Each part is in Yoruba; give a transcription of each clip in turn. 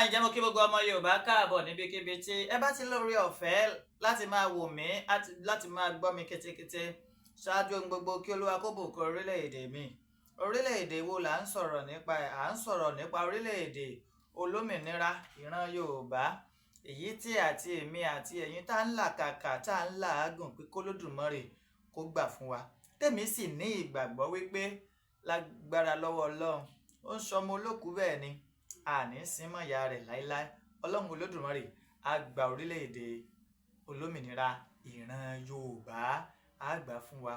Ǹjẹ́ mo kí gbogbo ọmọ Yorùbá káàbọ̀ níbikíbi tí ẹ bá ti lórí ọ̀fẹ́ láti máa wò mí, láti máa gbọ́ mi kétékété. Ṣáájú ohun gbogbo, kí Olúwa kó bùkún orílẹ̀-èdè mi. Orílẹ̀-èdè wo là ń sọ̀rọ̀ nípa ẹ̀? À ń sọ̀rọ̀ nípa orílẹ̀-èdè olómìnira ìran Yorùbá, èyí tí àti èmi àti ẹ̀yin tá ń làkàkà, tá ń làágùn pé k'Olódùmarè kó gbà fún wa. Tèmi sì ní ìgbàgbọ́ wípé lágbára lọ́wọ́ Ọlọ́run, ó ń sọmọ olókùú bẹ́ẹ̀ ni àní símọ̀ ìyá rẹ̀ láéláé. Ọlọ́run Olódùmarè á gba orílẹ̀-èdè olómìnira ìran Yorùbá, á gbà fún wa.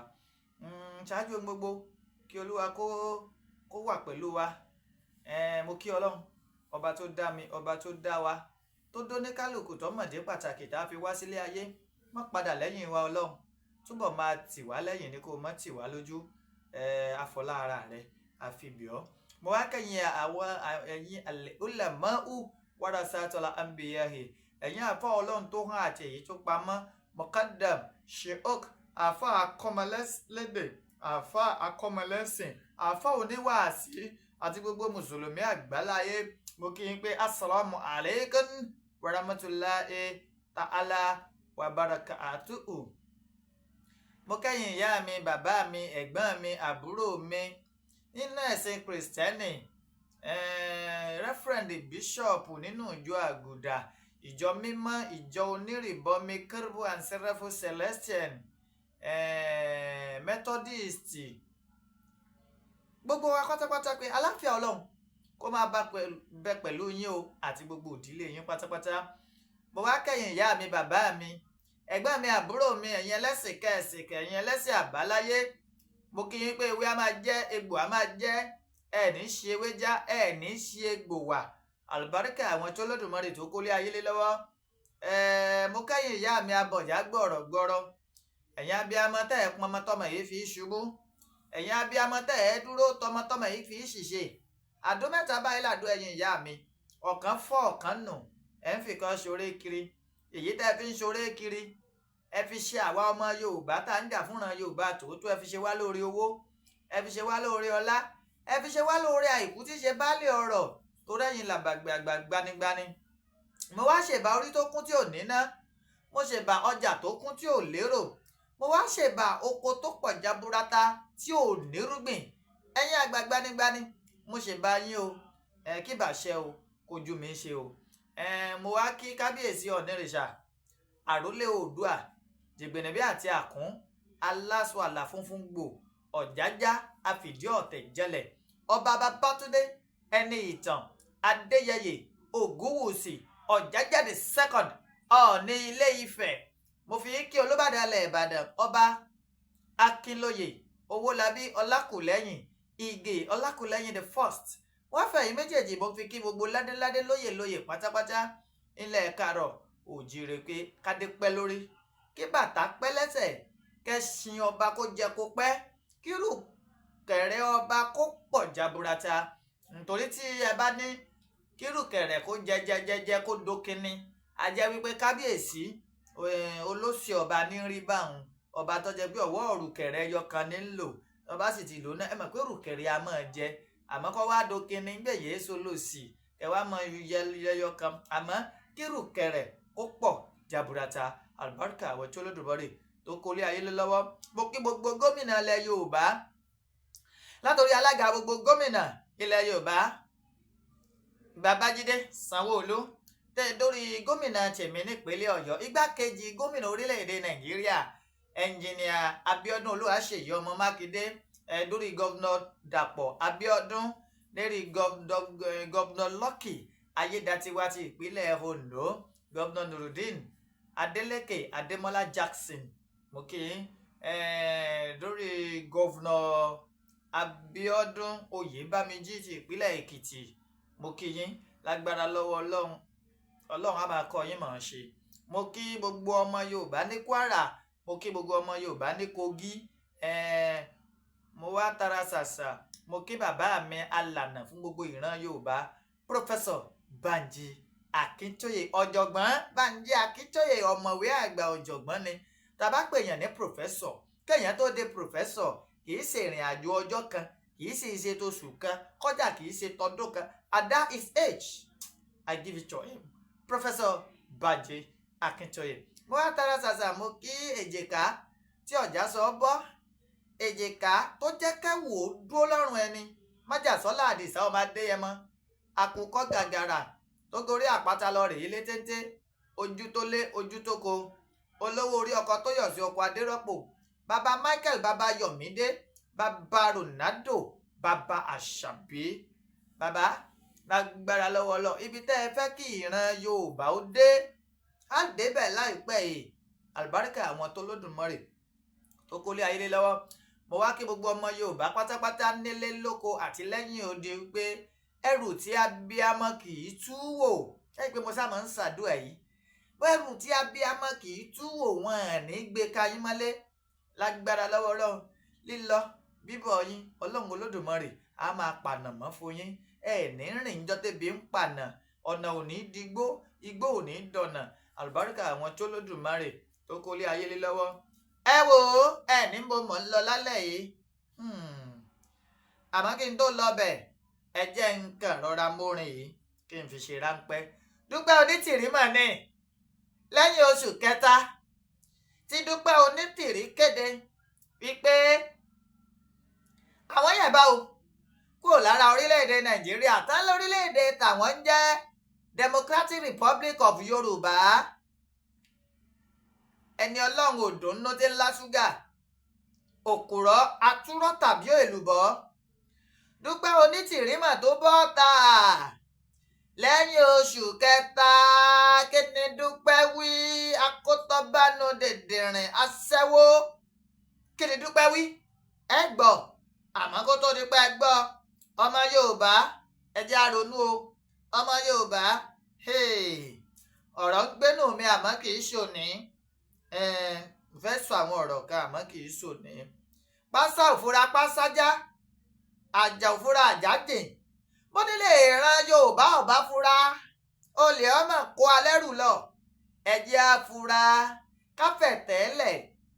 Ṣáájú ohun gbogbo, kí Olúwa kó wà pẹ̀lú wa. Mo kí Ọlọ́run ọba tó dá mi, ọba tó dá wa, tó dóníkálùkù tó mọ̀dé pàtàkì tá a fi wá sílé ayé. Má padà lẹ́yìn wa, Ọlọ́run. Túbọ̀ máa tì wá lẹ́yìn ní kó má tì wá lójú. Afọlá ara rẹ̀ àfibìọ́. Mo wá kẹ́yìn àwọn ẹ̀yin al-ulama'u warasatul anbiya'i, ẹ̀yin àfa Ọlọ́run tó hàn àti èyí tó pamọ́, muqaddam, sheikh, àfa akọ́mọlẹ́dẹ̀, àfa akọ́mọlẹ́sìn, àfa oníwàásí àti gbogbo mùsùlùmí àgbáláyé. Mo kí yín pé assalamu alaikum warahmatullahi ta'ala wa barakatuhu. Mo kẹ́yìn ìyá mi, bàbá mi, ẹ̀gbọ́n mi, àbúrò mi nínú ẹ̀sìn Kìrìsìtẹ́nì, Reverend, Bishop nínú ìjọ Àgùdà, ìjọ mímọ́, ìjọ onírìbọmi, Kérúbù and Seraphim Celestian, Methodist, gbogbo wa pátápátá pé aláfíà Ọlọ́run kó máa bá bẹ pẹ̀lú yín o, àti gbogbo ìdílé yín pátápátá. Mo wá kẹ́yìn ìyá mi, bàbá mi, ẹ̀gbọ́n mi, àbúrò mi, ẹ̀yin ẹlẹ́sìn kẹsìn, kẹ̀yin ẹlẹ́sìn àbáláyé. Mo kí yín pé ewé á máa jẹ́, egbò á máa jẹ́, ẹ̀ ní ṣe ewé já, ẹ̀ ní ṣe egbò wà. Àlùbáríkà àwọn tó Olódùmarè tó kólé ayé lé lọ́wọ́. Mo kẹ́yìn ìyá mi abọ̀já gbọ̀rọ̀gbọ̀rọ̀, ẹ̀yin abiyamọ tẹ́ ẹ̀ pọnmọ tọmọ yìí fi ṣubú, ẹ̀yin abiyamọ tẹ́ ẹ̀ dúró tọmọtọmọ yìí fi ṣìṣe. Àdó mẹ́ta báyìí làdó ẹ̀yin ìyá mi, ọ̀kan fọ́, ọ̀kan nù, ẹ̀ ń fi kan ṣoré kiri. Èyí tẹ́ ẹ fi ń ṣoré kiri, ẹ fi ṣe àwa ọmọ Yorùbá tá ń jà fúnra Yorùbá tòótọ́. Ẹ fi ṣe wá lórí owó, ẹ fi ṣe wá lórí ọlá, ẹ fi ṣe wá lórí àìkú tí ṣe baálé ọrọ̀, tó rẹ́yìn làbàgbà gbanigbani. Mo wá ṣèbà orí tó kún tí ò níná, mo ṣèbà ọjà tó kún tí ò lérò, mo wá ṣèbà oko tó pọ̀ jaburata tí ò nírúgbìn. Ẹ̀yin àgbà gbanigbani, mo ṣèbà yín o. Ẹ kí bàṣẹ o, kojú mi ṣe o. Ẹ mo wá kí kábíyèsí Ọ̀nìrìṣà, àrólé Oòduà, jìgbìnìbí àti àkún, aláṣọ àlà funfun gbò, ọ̀jájá àfìdí ọ̀tẹ̀ jẹlẹ̀, Ọba Babátúndé Ẹni Ìtàn Adéyẹyè Ògúnwùsì Ọ̀jájá the Second, Ọọ̀ni Ilé Ifẹ̀. Mo fi kí Olúbàdàn ilẹ̀ Ìbàdàn, Ọba Akínlóye Owólabí Ọlákùlẹ́yìn Ìgè Ọlákùlẹ́yìn the First. Wọ́n fẹ̀yìn méjèèjì, mo fi kí gbogbo ládéládé, lóyè lóyè pátápátá ilẹ̀ kàrọ̀ òjìrè pé kádé pẹ́ lórí, kí bàtà pẹ́ lẹ́sẹ̀, kẹ́sìn ọba kó jẹ kó pẹ́, kírù kẹ̀rẹ́ ọba kó pọ̀ jaburata. Nítorí tí ẹ bá ní kírù kẹ̀rẹ́ kó jẹ jẹ jẹ jẹ kó dókinni, a jẹ́ wípé kábíyèsí olóṣì ọba ní rí báwọn ọba tó jẹ pé ọwọ́ òrùkẹ̀rẹ́ ẹyọ kan ní ń lò. Ọba sì ti lò náà, ẹ mọ̀ pé òrùkẹ̀rẹ́ a máa jẹ, àmọ́ kọ́ wá dókinni gbèyè èso lòsì kẹ wá mọ ẹyọ kan. Àmọ́ kírùkẹ̀rẹ̀ kó pọ̀ jaburata, àlùbáríkà àwọn tí Olódùmarè tó kólé ayé lé lọ́wọ́. Mo kí gbogbo gómìnà ilẹ̀ Yorùbá, látòrí alága gbogbo gómìnà ilẹ̀ Yorùbá, Babájídé Sanwó-Olú, tẹ́ dórí gómìnà tèmi nípínlẹ̀ Ọ̀yọ́, igbákejì gómìnà orílẹ̀-èdè Nàìjíríà, Ẹnjìnìà Abíọ́dún Olúwaṣèyí ọmọ Mákindé, ẹ dórí Governor Dàpọ̀ Abíọ́dún, lérí Governor Lucky Ayédatiwa ti ìpínlẹ̀ Ondo, Governor Nurudeen Adeleke Adémọ́lá Jackson. Mo kí lórí Governor Abíọ́dún Oyèbámijí ti ìpínlẹ̀ Èkìtì. Mo kí yín lágbára lọ́wọ́ Ọlọ́run, Ọlọ́run á máa kọ́ yín mọ̀ ọ́n ṣe. Mo kí gbogbo ọmọ Yorùbá ní Kwara, mo kí gbogbo ọmọ Yorùbá ní Kogi. Mo wá tara ṣàṣà, mo kí bàbá mi alànà fún gbogbo ìran Yorùbá, Professor Banji Akíntóyè, Ọ̀jọ̀gbọ́n Banji Akíntóyè, ọ̀mọ̀wé àgbà, ọ̀jọ̀gbọ́n ni. Tá bá pèèyàn ní professor, kéèyàn tó dé professor, kì í ṣe ìrìn àjò ọjọ́ kan, kì í sì ṣe tóṣù kan, kọjá kì í ṣe tọdún kan. At that his age I give it to him, Professor Banji Akintoye. Mo wá tara ṣàṣà, mo kí èjìká tí ọ̀já sọ bọ́, èjìká tó jẹ́ kẹ́wò ó dúró lọ́rùn ẹni, májàsọ́lá àdìsá ọmọ adéyẹmọ, àkùkọ gàgàrà tó gorí àpáta lọ rèé létéńté, ojú tó lé ojú tó ko, olówó orí ọkọ tó yọ̀ sí ọkọ adérọ́pò, bàbá Michael, bàbá Yọ̀mídé, bàbá Ronaldo, bàbá Àṣàbí. Bàbá, lágbára lọ́wọ́ lọ, ibi tẹ́ ẹ fẹ́ kí ìran Yorùbá ó dé, á débẹ̀ láìpẹ́ yìí, àlùbáríkà àwọn tó lódùmarè tó kólé ayé lé lọ́wọ́. Mo wá kí gbogbo ọmọ Yorùbá pátápátá nílé lóko àti lẹ́yìn odi pé ẹrù tí abiyamọ kì í tú wò, ẹ pé mo sá máa ń ṣàdúrà yìí, ẹrù tí abiyamọ kì í tú wò, wọn à ní gbé ka yín mọ́lé lágbára lọ́wọ́ Ọlọ́run. Lílọ bíbọ̀ yín, Ọlọ́run Olódùmarè á máa pànà mọ́ fún yín. Ẹ ní rìn jọ́ tẹ́bi ń pànà, ọ̀nà ò ní digbó, igbó ò ní dọ̀nà, àlùbáríkà àwọn tó lódùmarè tó kólé ayé lé lọ́wọ́. Ẹ wò ó, ẹ ní mo mọ̀ ń lọ lálẹ́ yìí, àmọ́ kí n tó lọ bẹ̀, ẹ jẹ́ n kàn rọra mórin yìí kí n fi ṣe ráńpẹ́. Dúpẹ́ Onítìrí mà ní lẹ́yìn oṣù kẹta tí Dúpẹ́ Onítìrí kéde wípé àwọn yẹ̀bá o kúrò lára orílẹ̀-èdè Nàìjíríà tán, lórílẹ̀-èdè tàwọn ń jẹ́ Democratic Republic of Yorùbá. Ẹni Ọlọ́run ò dùn nínú tí ńlá ṣúgà, òkùrọ̀ atúrọ̀ tàbí èlùbọ́. Dúpẹ́ Onítìrí mà tó bọ́ ta lẹ́yìn oṣù kẹta, kí ni Dúpẹ́ wí? Akótọ́bánu dèdèrìn aṣẹ́wó, kí ni Dúpẹ́ wí? Ẹ gbọ́, àmọ́ kó tó di pé ẹ gbọ́, ọmọ Yorùbá, ẹ jẹ́ á ronú o. Ọmọ Yorùbá, ọ̀rọ̀ ń gbénú mi àmọ́ kì í ṣòní. Mo fẹ́ sọ àwọn ọ̀rọ̀ kan àmọ́ kì í ṣòní. Pásá òfura pásájá, àjà òfura àjájìn. Bó nílé ìran Yorùbá ọ̀bá fura, olè ọmọ kó alẹ́rù lọ. Ẹ jẹ́ á fura, káfẹ̀tẹ́lẹ̀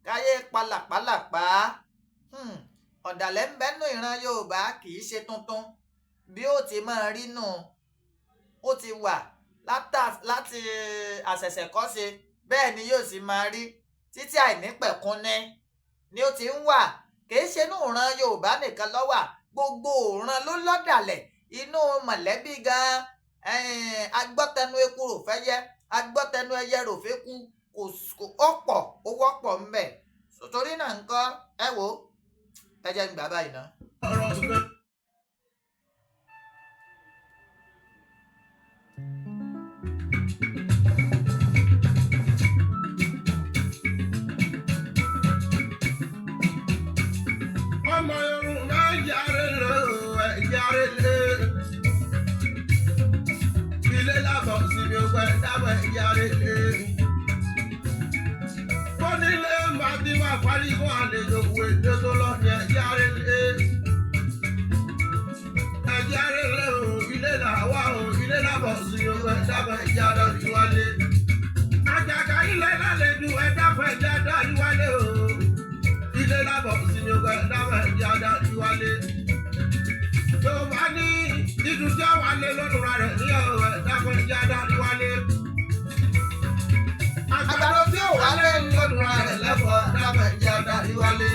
káyé palàpálàpá. Ọ̀dàlẹ̀ ń bẹ́nu ìran Yorùbá kì í ṣe tuntun, bí ó ti máa rí nù, ó ti wà láti àṣẹ̀ṣẹ̀kọ́ṣe, bẹ́ẹ̀ ni yóò sì máa rí títí àìnípẹ̀kun ni ó ti ń wà. Kì í ṣe inú ìran Yorùbá nìkan ló wà, gbogbo ìran ló lọ́dàlẹ̀. Inú mọ̀lẹ́bí gan-an, agbọ́tẹnu eku rò fẹ́ yẹ, agbọ́tẹnu ẹyẹ rò fẹ́ kú, kò ó pọ̀, ó wọ́pọ̀ ń bẹ̀. Torí náà ńkọ́, ẹ wò ó, ẹ jẹ́ n gbà báyìí ná. Ọmọ Yorùbá, yàrá lọ, yàrá lé. Ilé lábọ̀ síbi ọgbẹ́ dábọ̀, yàrá lé. Bọ́nílé máa ti máa parí fún àlejò òwe tó tó lọ yẹn, yàrá lé. Yàrá lé o, ilé làwa o, ilé lábọ̀ síbi ọgbẹ́ dábọ̀, yàrá ìwálé. Àjàgà ilé lálejò ẹ̀dá fẹ́ yàrá ìwálé o. Ilé lábọ̀ síbi ọgbẹ́ dábọ̀, yàrá ìwálé. Yorùbá ní ìdùn tí àwọn alẹ́ lọ́dún rẹ̀ ní ọ̀rọ̀ ẹ̀dá fẹ́ yàrá ìwálé. Àgbàdo tí ò wálé lọ́dún rẹ̀ lẹ́fọ̀ọ́ dábẹ̀ yàrá ìwálé.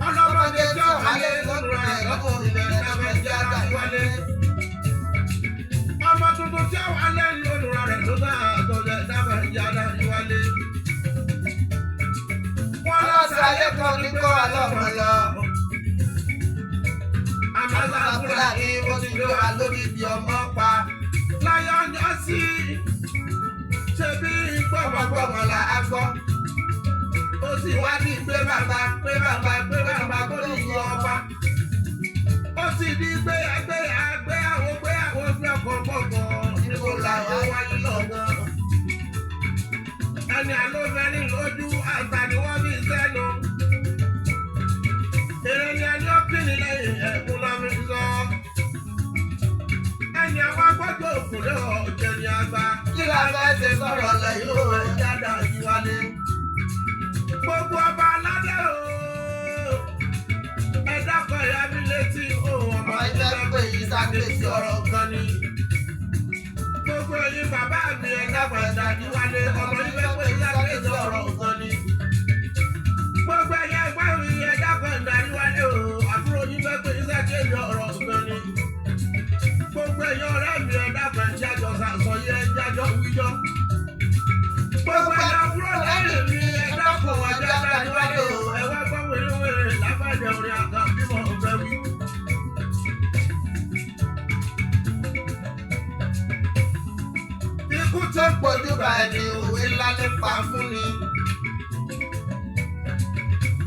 Ọlọ́mọdé tí ò wálé lọ́dún rẹ̀ lọ́kùn ilẹ̀ dábẹ̀ yàrá ìwálé. Ọmọ tuntun tí ò wálé lọ́dún rẹ̀ ló bá àtọ̀jẹ̀ dábẹ̀ yàrá ìwálé. Wọ́n lọ sàlẹ̀ kan ní kó wa lọ́mọ lọ. Àmọ́ Fúlàní ó ti gbé wa lórí ibi ọmọ pa. Láyọ̀ ọjọ́ sí ṣe bí gbọ̀mọ̀gbọ̀mọ̀ là á gbọ́. Ó sì wá ní pé bàbá pé bàbá pé bàbá kó ní ìyẹn ọba. Ó sì ní gbé gbé gbé àwọn gbé àwọn fi ọkọ̀ gbọ̀ngàn níbo làwọn wáyé lọ́gán. Ẹni àlófẹ́ni lójú àgbà ni wọ́n fi sẹ́nu. Èrè ni ẹni ó kí ni lẹ́yìn ẹ̀kún lọ́ fi sọ. Ẹni àwọn agbọ́jọ́ òkùnrin ọ̀jẹ̀ ni àgbà. Kí la fẹ́ ṣe sọ̀rọ̀ lẹ̀ yóò Yóò yáda ìwálé. Gbogbo ọba aládé o. Ẹ dákọ̀ ìyá mi létí ohun ọmọ Ọmọ ẹgbẹ́ pé yìí sákèsí létí ọ̀rọ̀ ọ̀rọ̀ kan ni. Bàbá mi, ẹ dákun, ẹ dájú wálé. Ọmọ yín fẹ́ pé sákèjì ọ̀rọ̀ kan ni. Gbogbo ẹ̀yin ẹ̀gbọ́n mi, ẹ dákun, ẹ dájú wálé o. Àbúrò yín fẹ́ pé sákèjì ọ̀rọ̀ kan ni. Gbogbo ẹ̀yin ọ̀rẹ́ mi, ẹ dákun, ẹ jájọ sàsọyé, ẹ jájọ wíjọ. Gbogbo ẹ̀yin àbúrò lẹ́yìn mi, ẹ dákun, ẹ jájọ wálé o. Ẹ wá gbọ́ wérewère lábàjẹ́ orin àkàn bí mo fẹ́ wí. Ikú tó pọ̀jù bá ẹni, òwe ńlá nípa fún ni.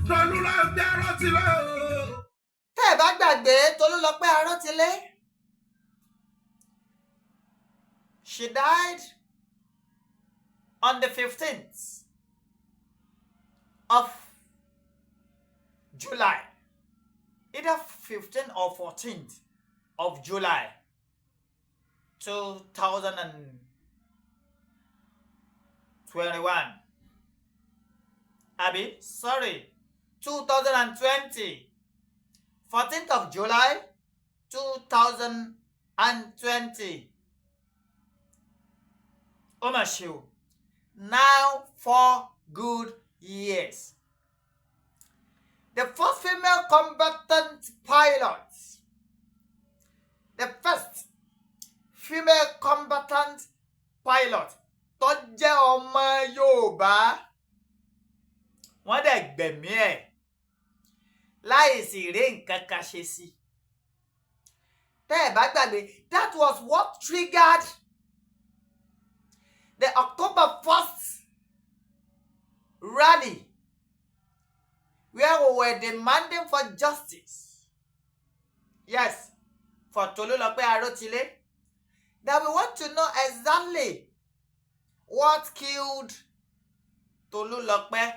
Tolú ló ń gbé rántí lọ. Tẹ́ ẹ bá gbàgbé, Tolúlọpẹ́ Arótilé, she died on the 15th of July, either 15th or 14th of July 2021, abi sorry, 2020, 14th of July 2020. Ó mà ṣe o. Now 4 good years. The first female combatant pilot, the first female combatant pilot tó jẹ́ ọmọ Yorùbá, wọ́n dẹ̀ gbẹ̀mí ẹ̀ láì sì rí nǹkan kan ṣe sí. Tẹ́ ẹ̀ bá gbàgbé, that was what triggered the October 1st rally where we were demanding for justice, yes, for Tolulope Arotile, that we want to know exactly what killed Tolulope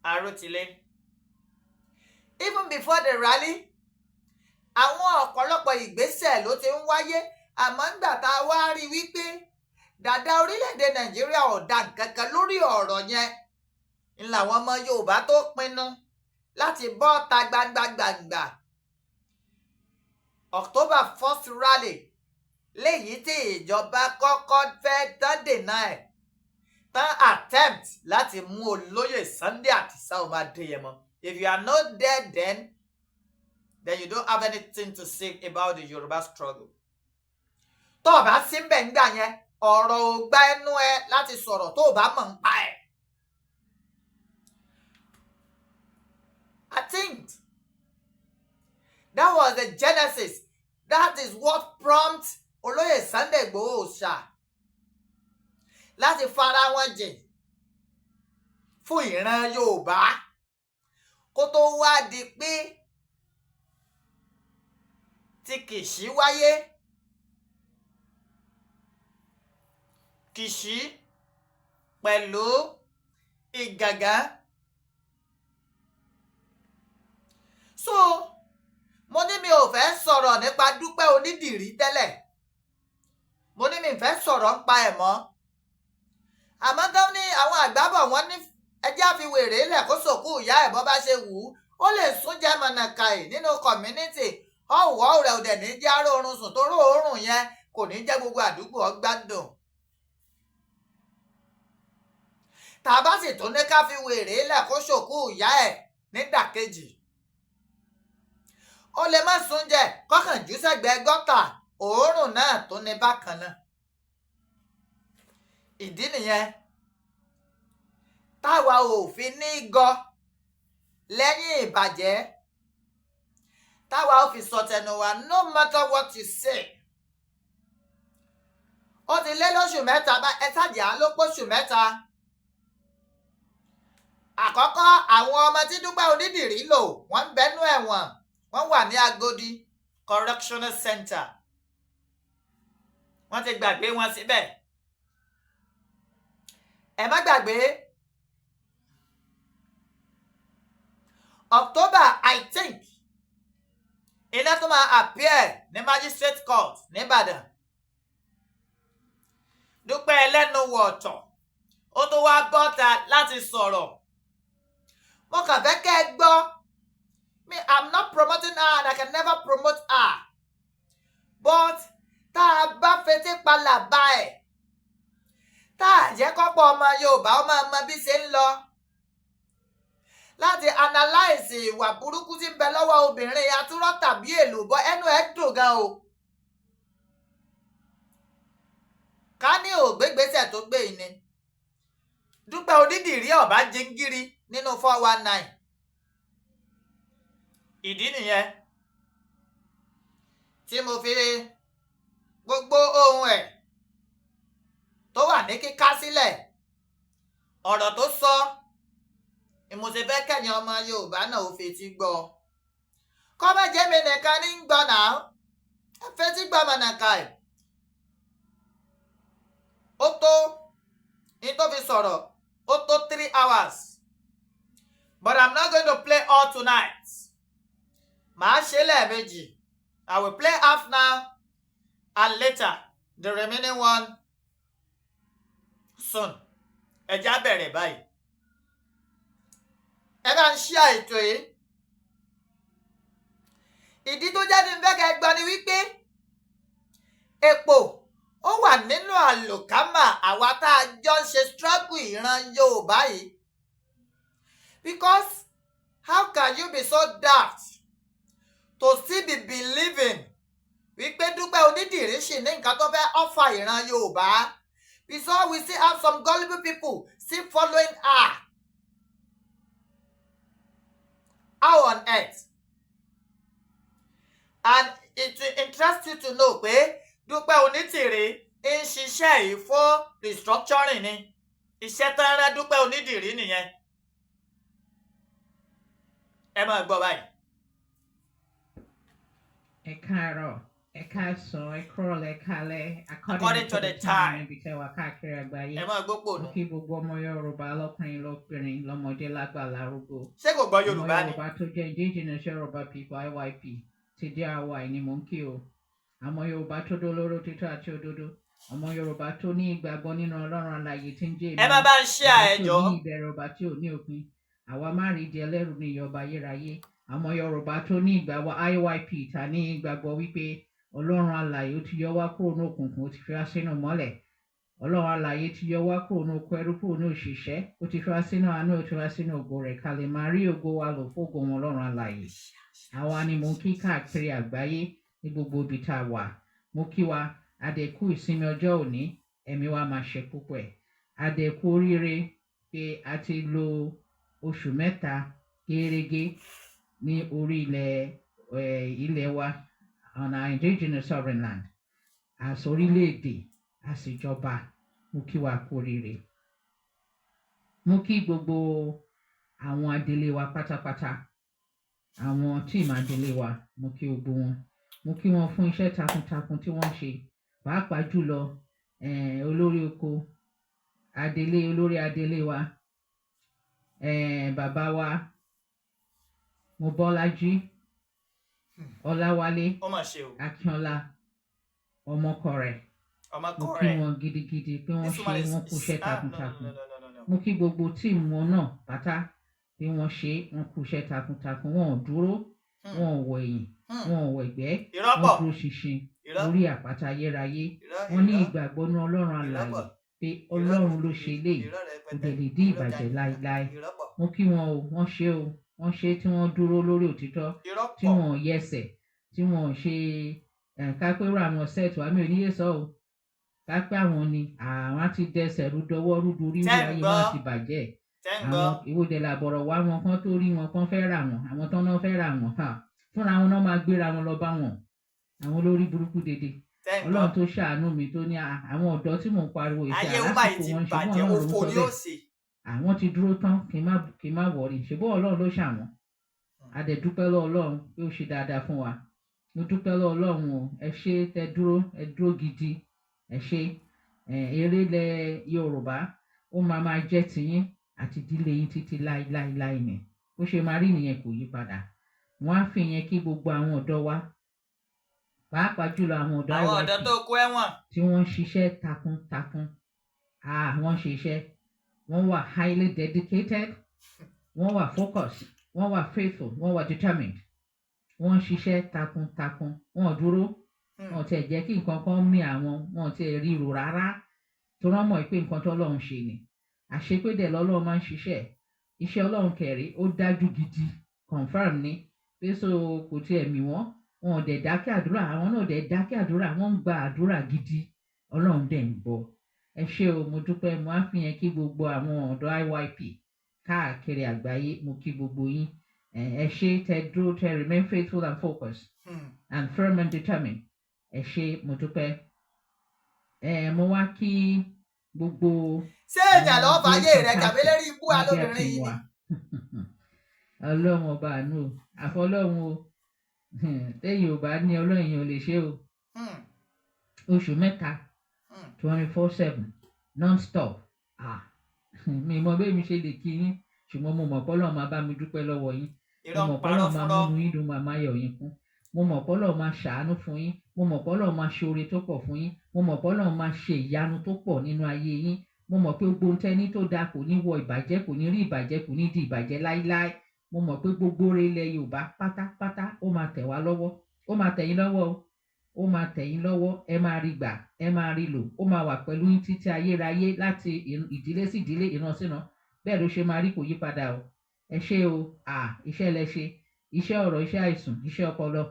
Arotile. Even before the rally, àwọn ọ̀pọ̀lọpọ̀ ìgbésẹ̀ ló ti ń wáyé, àmọ́ ńgbà tá a wá rí wípé dàda orílẹ̀-èdè Nàìjíríà ò dá nǹkan kan lórí ọ̀rọ̀ yẹn, ń làwọn ọmọ Yorùbá tó pinnu láti bọ́ ta gbangba gbangba. October 1st rally léyìí tí ìjọba kọ́kọ́ fẹ́ tán dènà ẹ̀, tán attempt láti mú olóyè Sunday Adisa ọmọ Adéyẹmọ. If you are not there then you don't have anything to say about the Yoruba struggle. Tó o bá sí ńbẹ̀ ńgbà yẹn, ọ̀rọ̀ ò gba ẹnu ẹ láti sọ̀rọ̀ tó o bá mọ̀ ń pa ẹ̀. I think that was the genesis. That is what prompt olóyè Sunday Igboho ṣá láti fara wọn jìn fún ìran Yorùbá, kó tó wá di pé tí Kìṣí wáyé. Kìṣí pẹ̀lú Ìgàngán. So mo ní mi ò fẹ́ sọ̀rọ̀ nípa Dúpẹ́ Onídìrí tẹ́lẹ̀. Mo ní mi fẹ́ sọ̀rọ̀ nípa ẹ̀ mọ́, àmọ́ tán ní àwọn àgbábọ̀, wọ́n ní ẹjẹ́ àfi wèrè lẹ̀ kó sòkú ìyá ẹ̀ bọ́ bá ṣe wù ú. Ó lè sún jẹ́ mọ̀nàkàì nínú community ọ̀wọ́ rẹ̀, ò dẹ̀ ní jẹ́ aróorun sùn tó róòórùn yẹn, kò ní jẹ́ gbogbo àdúgbò ọgbádùn. Tá a bá sì tún ní ká fi wèrè lẹ̀ kó sòkú ìyá ẹ̀ nídàkejì, ó lè má sún jẹ kọ́kàn jù sẹ́gbẹ̀ẹ́ gọ́tà, òórùn náà tó ní bákan náà. Ìdí nìyẹn táwa ò fi ní gọ lẹ́yìn ìbàjẹ́, táwa ò fi sọ tẹnu wa, no matter what you say. Ó ti lé lóṣù 3 bá ẹ ṣàjà ló póṣù 3. Àkọ́kọ́, àwọn ọmọ tí Dúpẹ́ Onídìrí lò, wọ́n ń bẹ́nu ẹ̀wọ̀n, wọ́n wà ní Agodi Correctional Center, wọ́n ti gbàgbé wọn síbẹ̀. Ẹ má gbàgbé, October, I think, iná tó máa appear ní magistrate court nìbàdàn. Dúpẹ́ ẹlẹ́nu wọ̀ọ̀tọ̀, ó tó wá bọ́ta láti sọ̀rọ̀. Mo kàn fẹ́ kẹ́ ẹ gbọ́ me. I'm not promoting her and I can never promote her, but tá a bá fetí palàbà ẹ̀. Tá a jẹ́ kọ́pọ̀ ọmọ Yorùbá ọmọ ọmọ bí ṣe ń lọ láti analyse ìwà burúkú tí ń bẹ lọ́wọ́ obìnrin atúrọ́ tàbí èlùbọ́. Ẹnu ẹ̀ dùn gan o. Ká ní ògbégbèsè tó gbé yìí ni Dúpẹ́ Onídìrí ọ̀bá jingiri nínú 419. Ìdí nìyẹn tí mo fi gbogbo ohun ẹ̀ tó wà ní kíká sílẹ̀, ọ̀rọ̀ tó sọ ni mo ṣe fẹ́ kẹ́yìn ọmọ Yorùbá náà ó fetí gbọ́. Kọ́mọ̀jẹ́ mi nìkan ní ń gbọ́ náà, ẹ fetí gbọ́ mọ̀nàkà ẹ̀. Ó tó ní tó fi sọ̀rọ̀, ó tó 3 hours, but I'm not going to play all tonight. Màá ṣe lẹ́ẹ̀mejì. I will play half now and later the remaining one soon. Ẹ já bẹ̀rẹ̀ báyìí. Ẹ bá ń ṣí àìtò yìí. Ìdí tó jáde ń fẹ́ kẹ́ gbọ́ ni wípé èpò ó wà nínú àlùkámà àwa tá a jọ ń ṣe struggle ìran Yorùbá yìí, because how can you be so daft to still be believing wípé Dúpẹ́ Onídìrí ṣì ní nǹkan tó fẹ́ offer ìran Yorùbá? Because we still have some gullible people still following her. How on earth? And it will interest you to know pé Dúpẹ́ Onítìrí ń ṣiṣẹ́ yìí fún restructuring ni. Iṣẹ́ tán rán Dúpẹ́ Onídìrí nìyẹn. Ẹ máa gbọ́ báyìí. Ẹ káàárọ̀, ẹ káàsán, ẹ kúrọ̀lẹ́, ẹ káalẹ́, according to the time níbi tẹ́ wà káàkiri àgbáyé. Ẹ máa gbọ́ Mo pònú. kí gbogbo ọmọ Yorùbá, lọ́kùnrin, lóbìnrin, lọ́mọdé, lágbà, lárúgbó. Ṣé kò gbọ́ Ọmọ Yorùbá ni? Yorùbá tó jẹ́ indigenous Yorùbá people, IYP ti DRY ni mò ń kí o. Àmọ́ Yorùbá tó dólóró títọ́ àti òdodo. Ọmọ Yorùbá tó ní ìgbàgbọ́ nínú Ọlọ́run alààyè tí ń jẹ́ Ẹ èmi. má bá ń ṣe Ọba tí ò àẹjọ. ní ìbẹ̀rẹ̀, ọba tí ò ní òpin. Àwa má rí di ẹlẹ́rù ní ìyọba ayérayé. Àmọ́ Yorùbá tó ní ìgbàgbọ́, IYP ta ní ìgbàgbọ́ wípé Ọlọ́run alààyè ó ti yọ wá kúrò ní òkùnkùn, ó ti fi wá sínú mọ́lẹ̀. Ọlọ́run alààyè ti yọ wá kúrò ní oko ẹrú, kúrò ní òṣìṣẹ́, ó ti fi wá sínú àánú, ó ti fi wá sínú ògo rẹ̀, ká lè máa rí ògo wa lò fógo wọn Ọlọ́run alààyè. Àwa ni mò ń kí káàkiri àgbáyé ní gbogbo ibi tá a wà. Mo kí wa adẹ̀kú ìsinmi ọjọ́ òní, ẹ̀mí wa máa ṣe púpọ̀ ẹ̀. Adẹ̀kú oríire pé a ti lo oṣù 3 gẹ́rẹ́gẹ́ ní orí ilẹ̀ ilẹ̀ wa, on our indigenous sovereign land, as orílẹ̀-èdè, as ìjọba. Mo kí wa kú oríire. Mo kí gbogbo àwọn adelé wa pátápátá, àwọn team adelé wa. Mo kí gbogbo wọn, mo kí wọn fún iṣẹ́ takuntakun tí wọ́n ń ṣe, pàápàá jùlọ olórí oko adelé, olórí adelé wa, bàbá wa Mobọ́lájí Ọláwálé Ó mà ṣe o. Akínọlá Ọmọkọrẹ. Ọmọkọ Mo kí rẹ. wọn gidigidi pé wọ́n This ṣe, woman is wọ́n kúṣẹ́ ah, no, no, takuntakun. no, no, no, no, no. Mo kí gbogbo team wọn náà pátá bí wọ́n ṣe, wọ́n kúṣẹ́ takuntakun, wọn ò dúró, wọn ò wọ ẹ̀yìn, wọn ò wọ ẹ̀gbẹ́, Irọ́ wọ́n pọ̀. dúró ṣinṣin Irọ́. lórí àpáta ayérayé. Irọ́. Wọ́n ní Irọ́. ìgbàgbọ́ ní Ọlọ́run Irọ́ alààyè pọ̀. pé Irọ́. Ọlọ́run ló ṣe eléyìí, Irọ́ kò rẹpẹtẹ. dẹ̀ lè dín Irọ́ ìbàjẹ́ jáde. láéláé. Irọ́ pọ̀. Mo kí wọn o, wọ́n ṣe o, wọ́n ṣe tí wọ́n dúró lórí òtítọ́, Irọ́ tí pọ̀. wọn ò yẹsẹ̀, tí wọn ò ṣe ká pé rú àwọn set wa, mi ò níyè sọ o, ká pé àwọn ni àwọn á ti dẹsẹ̀ rú dọwọ́ rúdu ríru Tẹ́ ń ayé gbọ́. wọn á ti bàjẹ́. Tẹ́ ń gbọ́. Àwọn ìwọ́de làbọ̀rọ̀ wá wọn kán tó rí wọn kán fẹ́ rà wọ́n, àwọn tán náà fẹ́ rà wọ́n ha, fúnra wọn náà máa gbéra wọn lọ bá wọn, àwọn olórí burúkú dédé. Tẹ́ ń gbọ́. Ọlọ́run tó ṣàánú mi tó ní àwọn ọ̀dọ́ tí mò ń pariwo ìṣe Ayé woman yìí àlásìkò ti wọn ṣe bọ́n bàjẹ́. Ọlọ́run ló ń Òfò sọ ni ó bẹ́ẹ̀. ṣe. Àwọn ti dúró tán, kí n má worry, ṣùgbọ́n Ọlọ́run ló ṣàwọn. A dẹ̀ dúpẹ́ lọ́wọ́ Ọlọ́run pé ó ṣe dáadáa fún wa. Mo dúpẹ́ lọ́wọ́ Ọlọ́run o. Ẹ ṣé tẹ dúró, ẹ dúró gidi, ẹ ṣé. Eré ilẹ̀ Yorùbá ó máa máa jẹ́ tiyín àti ìdílé yín títí láéláéláé ni. Bó ṣe máa rí nìyẹn, kò yí padà. Wọ́n á fi yẹn kí gbogbo àwọn ọ̀dọ́ wa, pàápàá jùlọ àwọn ọ̀dọ́ Àwọn IYP ọ̀dọ́ tó kó ẹ̀wọ̀n. tí wọ́n ń ṣiṣẹ́ takuntakun. Ah, wọ́n ń ṣiṣẹ́, wọ́n wà highly dedicated, wọ́n wà focused, wọ́n wà faithful, wọ́n wà determined. Wọ́n ń ṣiṣẹ́ takuntakun, wọ́n ò dúró, wọn ò tiẹ̀ jẹ́ kí nǹkan kan mì àwọn, wọn ò tiẹ̀ ríro rárá. Tó rán mọ̀ pé nǹkan tọ́lọ́run ṣe ni, àṣepé dẹ̀ lọ́lọ́run máa ń ṣiṣẹ́. Iṣẹ́ Ọlọ́run kẹrì, ó dájú gidi, confirm ni pé so kò tiẹ̀ mì wọ́n. Wọn ò dẹ̀ dákẹ́ àdúrà, àwọn náà dẹ̀ dákẹ́ àdúrà, wọ́n ń gba àdúrà gidi, Ọlọ́run dẹ̀ ń gbọ́. Ẹ ṣé o, mo dúpẹ́. Mo á fi yẹn kí gbogbo àwọn ọ̀dọ́ IYP káàkiri àgbáyé. Mo kí gbogbo yín. Ẹ ṣé tẹ dúró, tẹ remain faithful and focused and firm and determined. Ẹ ṣé, mo dúpẹ́. Ẹ mo wá kí gbogbo Ṣé èèyàn àwọn lọ́ọ́ great fàyè rẹ̀ fantastic kàbílẹ́rì ikú media alóbìnrin team yìí wa. ni? Ọlọ́run ọba àánú o, àfọlọ́run o. Téèyàn ò bá ní Ọlọ́run, èèyàn ò lè ṣe o. Oṣù 3, 24/7 non-stop. Ah, mi mọ bẹ́ẹ̀ mi ṣe lè kí yín, ṣùgbọ́n mo mọ̀ pé Ọlọ́run máa bá mi dúpẹ́ lọ́wọ́ yín. Mo Irọ́ ń mọ̀ pé parọ́ Ọlọ́run máa fúnrọ́. múnú yín dùn, máa máyọ̀ yín kún. Mo mọ̀ pé Ọlọ́run máa ṣàánú fún yín. Mo mọ̀ pé Ọlọ́run máa ṣe oore tó pọ̀ fún yín. Mo mọ̀ pé Ọlọ́run máa ṣe ìyanu tó pọ̀ nínú ayé yín. Mo mọ̀ pé gbogbo ohun tẹ́ní tó dáa kò ní wọ ìbàjẹ́, kò ní rí ìbàjẹ́, kò ní di ìbàjẹ́ láíláí. Mo mọ̀ pé gbogbo oore ilẹ̀ Yorùbá pátápátá, ó máa tẹ̀ wá lọ́wọ́, ó máa tẹ̀ yín lọ́wọ́ o, ó máa tẹ̀ yín lọ́wọ́. Ẹ máa rí gbà, ẹ máa rí lò, ó máa wà pẹ̀lú yín títí ayérayé, láti ìdílé sí ìdílé, ìran síran. Bẹ́ẹ̀ ló ṣe máa rí, kò yí padà o. Ẹ ṣé o. À iṣẹ́ lẹ ṣe, iṣẹ́ ọ̀rọ̀, iṣẹ́ àìsùn, iṣẹ́ ọpọlọ.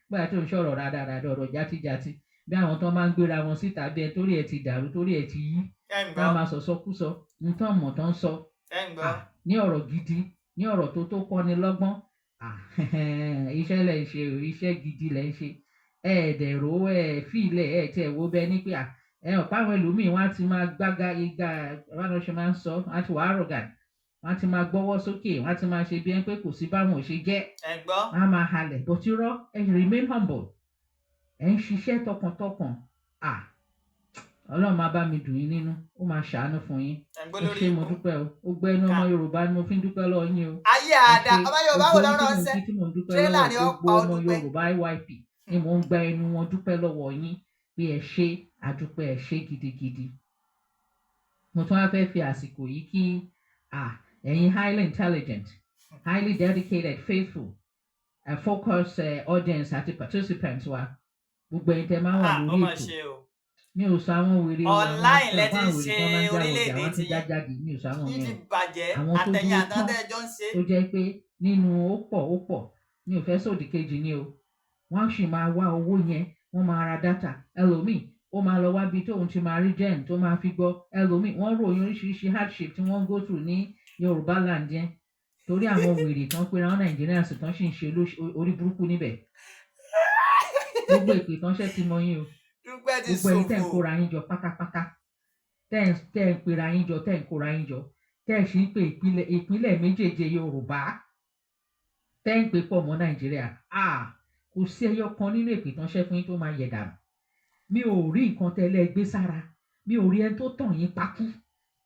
Gbọ́dọ̀ tó ń ṣọ̀rọ̀ rádaràda, ọ̀rọ̀ játíjátí, bí àwọn tó máa ń gbéra wọn síta bí ẹ torí ẹ ti dàrú, torí ẹ ti yí, Ẹ ń tá gbọ́. máa sọ̀sọ́kúsọ, nǹkan mọ̀ tó ń sọ. Ẹ ń gbọ́. Ah, ní ọ̀rọ̀ gidi, ní ọ̀rọ̀ tó kọ́ni lọ́gbọ́n. Ah, iṣẹ́ lẹ̀ ń ṣe o, iṣẹ́ gidi lẹ̀ ń ṣe. Ẹ ẹ̀dẹ̀ rò ó, ẹ fílẹ̀, ẹ tiẹ̀ wo bẹ́ẹ̀ ní pé à ẹ ọ̀pá àwọn ẹlòmíín wọ́n á ti máa gbága igá, báwọn ṣe máa ń sọ, wọ́n á ti wà arrogant, wọ́n á ti máa gbọ́wọ́ sókè, wọ́n á ti máa ṣe bí ẹni pé kò sí báwọn ò ṣe jẹ́. Ẹ ń gbọ́. Wọ́n á máa halẹ̀, but irọ́. Ẹ remain humble, ẹ ń ṣiṣẹ́ tọkàntọkàn. Ah, Ọlọ́run máa bá mi dùn yín nínú, ó máa ṣàánú fún yín. Ẹ ń gbọ́ Ẹ lórí ṣé, mo ikú. dúpẹ́ o. Ó gbẹ́ inú ọmọ Yorùbá ni mo fi ń dúpẹ́ lọ́wọ́ yín o. Ayé Ẹ àdá ṣé. ọmọ Yorùbá wo Gbogbo lọ́rọ̀ yín tí mò ń ṣẹ́ kí, tí mò ń dúpẹ́ tírélà lọ́wọ́ ni ó gbogbo pa ó ọmọ dúpẹ́. Yorùbá IYP ni mò ń gba ẹnu wọn dúpẹ́ lọ́wọ́ yín pé ẹ ṣé, àdúpẹ́, ẹ ṣé gidigidi. Mo tún wá fẹ́ fi àsìkò yìí kí ẹ̀yin highly intelligent, highly dedicated, faithful, focus audience àti participants wa, gbogbo ẹ̀yin tẹ́ máa ń wà Ah, ó lórí mà ètò. ṣe o. Mi ò sọ àwọn wèrè o, àwọn Online lẹ ti àwọn ń wèrè ṣe tó máa ń jáwọ́ ọjà orílẹ̀-èdè wọn ti tí já jáde, mi ò sọ àwọn yín yẹn ti o. bàjẹ́ Àwọn tó àtẹ̀yìn dúró tán, àtàntẹ́jọ́ ń ṣe. tó jẹ́ pé nínú ó pọ̀, ó pọ̀, mi ò fẹ́ sòdì kejì ni o. Wọ́n sì máa wá owó yẹn, wọ́n máa ra data. Ẹlòmíì, ó máa lọ wá bí tóun ti máa rí gen tó máa fi gbọ́. Ẹlòmíì, wọ́n ròyìn oríṣiríṣi hardship tí wọ́n ń go through ní Yorùbá land yẹn, torí àwọn wèrè tán pé àwọn Nigerians tán sì ń ṣe orí burúkú níbẹ̀. Gbogbo èpè tán ṣẹ́ ti mọ yín o. Dúpẹ́ ti Gbogbo ẹ̀yin tẹ́ ń ṣòfò. kóra yín jọ pátápátá, tẹ́ ń pera yín jọ, tẹ́ ń kóra yín jọ, tẹ́ ẹ̀ sì ń pe ìpínlẹ̀ méjèèje Yorùbá, tẹ́ ń pè pọ̀ mọ́ Nàìjíríà. Ah, kò sí ẹyọ kan nínú èpè tán ṣẹ́ fún yín tó máa yẹ̀ dànù. Mi ò rí nǹkan tẹ́lẹ̀ gbé sára, mi ò rí ẹni tó tàn yín pakú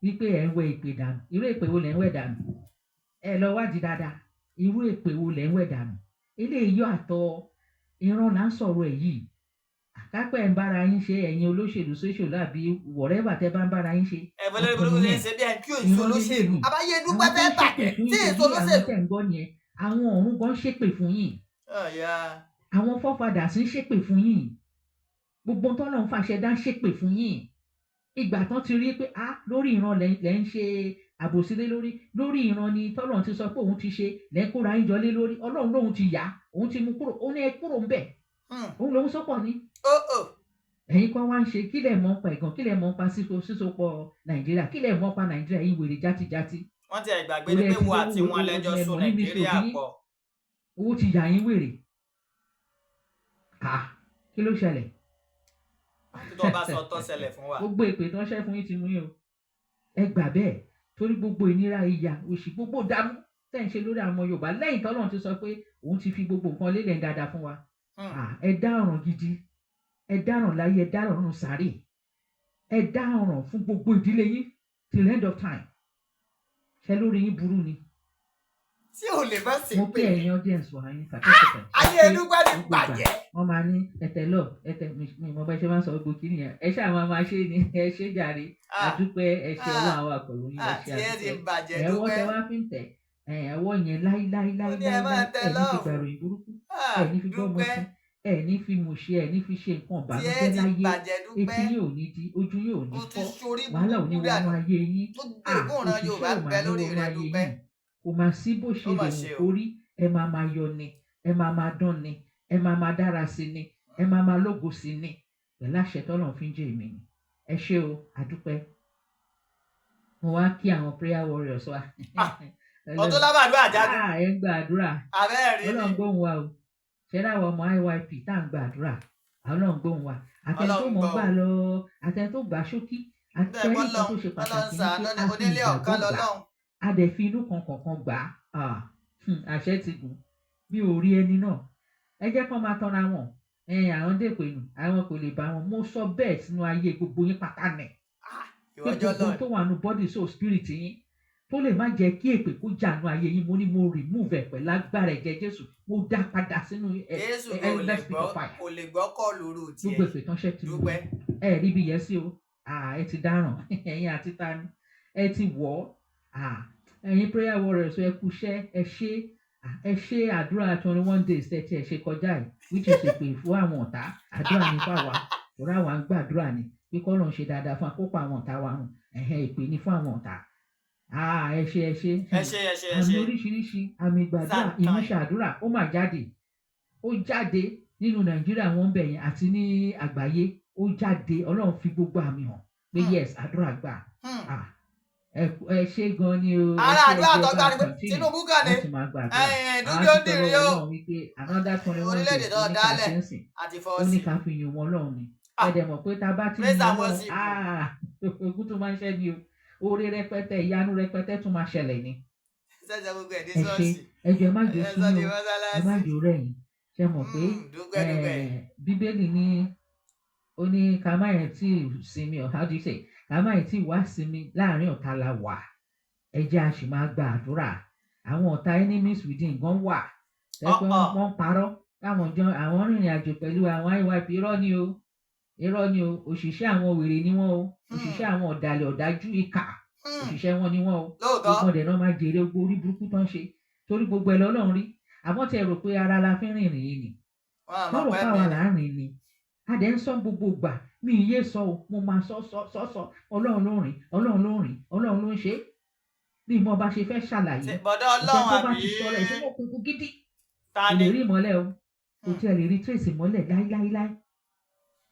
wípé ẹ̀ ń wẹ èpè dànù. Irú èpè wo lẹ̀ ń wẹ̀ dànù? Ẹ lọ wádìí dáadáa, irú èpè wo lẹ̀ ń wẹ̀ dànù? Eléyìí yọ àtọ ìran là ń sọ̀rọ̀ ẹ̀ yìí. Àkápẹ́ ẹ̀ ń bára yín ṣe, ẹ̀yin olóṣèlú sóṣèlú àbí whatever tẹ́ bá ń bára yín ṣe, Ẹ bọ́ lórí ọ̀tọ̀ burúkú ṣe ń nìyẹn. ṣe bí ẹni kí òṣù Ìran olóṣèlú. lélẹ́yìí. Abáyé Àwọn Dúpẹ́ tó fẹ́ ń ṣépè bàjẹ́ fún tí yín èso torí àwọn olóṣèlú. tẹ̀ ń gbọ́ yẹn, àwọn ọ̀run gan ṣépè fún yín. Ọ̀ya. Àwọn forefathers ń ṣépè fún yín. Gbogbo tọ́lọ̀ ń fàṣẹ dá ń ṣépè fún yín. Ìgbà tán ti rí pé ah, lórí ìran lẹ́ ń ṣe àbòsí lé lórí, lórí ìran ni tọ́lọ̀ ti sọ pé òun ti ṣe, lẹ́ ń kóra yín jọ lé lórí. Ọlọ́run lóun ti yá, òun ti mú kúrò, òun ní ẹ kúrò ń bẹ̀. Òun lòun sọ́pọ̀ ni. Ó ò. Ẹ̀yin kan wá ń ṣe, kílẹ̀ mọ́ pa ẹ̀gàn, kílẹ̀ mọ́ pa sísopọ̀ Nàìjíríà, kílẹ̀ mọ́ pa Nàìjíríà yín, wèrè játíjátí. Wọ́n ti ẹ̀ gbàgbé Orí ni ẹ pé ti wo lówó àti wọn lẹ́jọ́ ẹ so mọ̀ níbi Nàìjíríà ìṣòfin pọ̀. Owó ti yà yín wèrè. Ah, kí ló ṣẹlẹ̀? Tó bá sọ tó ṣẹlẹ̀ fún wa. Gbogbo èpè tó ń ṣẹ́ fún yín ti mú yín o. Ẹ gbà bẹ́ẹ̀, torí gbogbo ìnira, ìyà, òṣì, gbogbo dààmú tẹ́ ń ṣe lórí àwọn ọmọ Yorùbá lẹ́yìn tọ́lọ́run ti sọ pé òun ti fi gbogbo nǹkan lélẹ̀ dáadáa fún wa. Ah, ẹ dá ọ̀ràn gidi, ẹ dáràn láyé, ẹ dáràn nínú sàárè, ẹ dá ọ̀ràn fún gbogbo ìdílé yín till end of time. Ṣe lórí yín burú ni. Tí ò lè bá sí Mo pé kí ẹ̀yin audience wa, ẹ̀yin participants. Ayé Dúpẹ́ ti Gbogbo ìgbà bàjẹ́. wọ́n máa ní ẹ̀tẹ̀ lọ ẹ̀tẹ̀ mi mọ bẹ́ẹ̀ ṣe máa ń sọ gbogbo kìíní yẹn. Ẹ ṣáà máa máa ṣe ni, ẹ ṣe jàre. Àdúpẹ́, ẹ ṣe. Ọlọ́run àwọn àpẹ̀lú yín, ẹ ṣe, Àti ẹ ti àdúpẹ́. bàjẹ́ Ẹ̀wọ́ Dúpẹ́. tẹ wá fi ń tẹ̀ ẹ̀wọ́ yẹn láíláí Ó ní ẹ láíláí máa tẹ ẹ̀ ní fi love. gbàròyìn burúkú, ẹ̀ ní fi gbọ́ ọmọ Dúpẹ́. sí. Ẹ ní fi mú ṣe, ẹ ní fi ṣe nǹkan Tí ẹ ìbànújẹ́ ti láyé. bàjẹ́, Etí Dúpẹ́. yín ò ní di, ojú yín ò ní O ti fọ́, ṣorí wàhálà ò ní burúkú wọnú dànù. ayé yín. Gbogbo Ah, ègún ìran òṣìṣẹ́ Yorùbá ò ń máa bẹ ní lórí wọnú rẹ, ayé Dúpẹ́. yín. Kò máa sí bó ṣe Ó mà lè wù ṣe o. kó rí, ẹ máa máa yọ ni, ẹ máa máa dán ni, ẹ máa máa dára sí ni, ẹ máa máa lógo sí ni, pẹ̀lú àṣẹ tọ́lọ́run fi ń jẹ́ èmi ni. Ẹ ṣé o, àdúpẹ́. Mo wá kí àwọn prayer warriors wa. Ah, ọtún lábàdúrà jáde. Ah, ẹ ń gba àdúrà. Abẹ́rẹ́ rí Ọlọ́run ni. gbóhùn wa o. Ṣé láwọn ọmọ IYP tá à ń gba àdúrà, Ọlọ́run gbóhùn wa. Àtẹni tó Ọlọ́run mọ̀ gbọ́ gbà o. lọ, àtẹni tó gbà ṣókí, Bẹ́ẹ̀ àtẹni nǹkan tó bọ́lọ́run ṣe Ọlọ́run pàtàkì ni ṣàánú pé ni a fi onílé ọ̀kan ìgbàgbọ́ gbà, lọ́lọ́run. a dẹ̀ fi inú kan kọ̀ọ̀kan gbà á. Ah, àṣẹ ti gùn. Mi ò rí ẹni náà. Ẹ jẹ́ kán máa tanra wọn. Àwọn dèpè nù, àwọn kò lè bá wọn. Mo sọ bẹ́ẹ̀ sínú ayé gbogbo yín pátá nẹ̀ Ah, pé ìwọ́jọ́ gbogbo lọ́run. tó wà nù body, soul, spirit yín tó lè má jẹ́ kí èpè kó jà nù ayé yín, mo ní mo remove ẹ̀ pẹ̀lú agbára ẹ̀jẹ̀ Jésù. Mo dá padà sínú ẹ Jésù ẹ kò lè endless pit gbọ́ of fire. Kò lè gbọ́ kọ́ọ̀lù rú tiẹ̀. Gbogbo èpè tán ṣẹ́ ti mú. Dúpẹ́. Ẹ rí bí yẹn sí o. Ah, ẹ ti dáràn, ẹ̀yin àti tani ẹ ti wọ̀ ọ́. Ah, ẹ̀yin prayer warriors, ẹ kú iṣẹ́, ẹ ṣé. Ah, ẹ ṣe àdúrà 21 days tẹ́ tí ẹ ṣe kọjá yìí, which is èpè fún àwọn ọ̀tá, àdúrà ní fáwa. Òrà àwa ń gbàdúrà ni pé kọ́lọ́run ṣe dáadáa fún akópa àwọn ọ̀tá wa hàn. Ẹ̀hẹ́n, èpè ní fún àwọn ọ̀tá. Ah, ẹ ṣé, ẹ ṣé. Ẹ ṣe, ẹ ṣe, ẹ Àmì ṣe. oríṣiríṣi, àmì ìgbàdúrà, Satan. ìmúṣẹ àdúrà, ó mà jáde. Ó jáde nínú Nàìjíríà wọn bẹ̀ yẹn àti ní àgbáyé. Ó jáde, Ọlọ́run fi gbogbo àmì hàn pé yes, àdúrà gbà. Ah, ẹ ṣé gan ni o. Ẹ Ara ṣé, ẹ àdúrà jẹ́ tó bá gbà a ni pé continue Tinubu kàn ní láti máa gbàdúrà. ẹ̀yìn Àwa dúdú ó dúpẹ́ dìrí lọ́wọ́ o. Ọlọ́run wípé another 21 Orílẹ̀-èdè days tó ó ní ká dálẹ̀ ṣe ń sìn, àti ó fọwọ́ ní sí. ká fi yin wọn Ọlọ́run ni. Ah, Ẹ dẹ̀ mọ̀ pé tá a bá ti praise yin and Ọlọ́run, worship. ah, ogun tó máa ń ṣẹ́ ni o, oore rẹpẹtẹ, ìyanu rẹpẹtẹ tún máa ṣẹlẹ̀ ni. Ṣẹ̀ṣẹ̀ gbogbo ẹ̀ dé Ẹ ṣé, ṣọ́ọ̀ṣì. ẹ jọ̀ọ́, ẹ má jò Ẹ sú sọ di yín o, ẹ má mọ́sálásí. jò rẹ̀yìn. Ṣe mọ̀ pé Dúpẹ́, dúpẹ́. Bíbélì ní, ó ní ká má yẹn tí sinmi, or how do you say, ká má yẹn tí wá sinmi, láàrin ọ̀tá la wà. Ẹ jẹ́ a sì máa gba àdúrà. Àwọn ọ̀tá, enemies within gan wà tẹ́ pé Ọ̀ọ̀. wọ́n ń parọ́ káwọn jọ àwọn rìnrìn àjò pẹ̀lú àwọn IYP. Irọ́ ni o, irọ́ ni o. Òṣìṣẹ́ àwọn wèrè ni wọ́n o, òṣìṣẹ́ àwọn ọ̀dàlẹ̀, ọ̀dájú, ìkà, òṣìṣẹ́ wọn ni wọ́n o. Lóòótọ́. Gbogbo ọ̀dẹ̀ náà máa jèrè gbogbo orí burúkú tó ń ṣe, torí gbogbo ẹ̀ lọ́lọ́run rí. Àmọ́ tẹ rò pé ara la fi ń rìnrìn yìí ni? Wọn àmọ́ Wọ́n rò pẹ́ pé àwa mi. là ń rìn ni. A dẹ̀ ń sọ gbogbo ìgbà, mi ì yé sọ o, mo máa sọ sọ sọ sọ. Ọlọ́run ló rìn, Ọlọ́run ló rìn, Ọlọ́run ló ń ṣe é. Bí mo bá ṣe fẹ́ ṣàlàyé Ṣé bọ̀dọ̀ ìfẹ́ Ọlọ́run tó bá àbí ti sọ̀rọ̀ ẹ̀ sínú òkùnkùn gidi, ta kò ni? lè rí ìmọ́lẹ̀ o, kò tiẹ̀ lè rí trace ìmọ́lẹ̀ láíláíláí.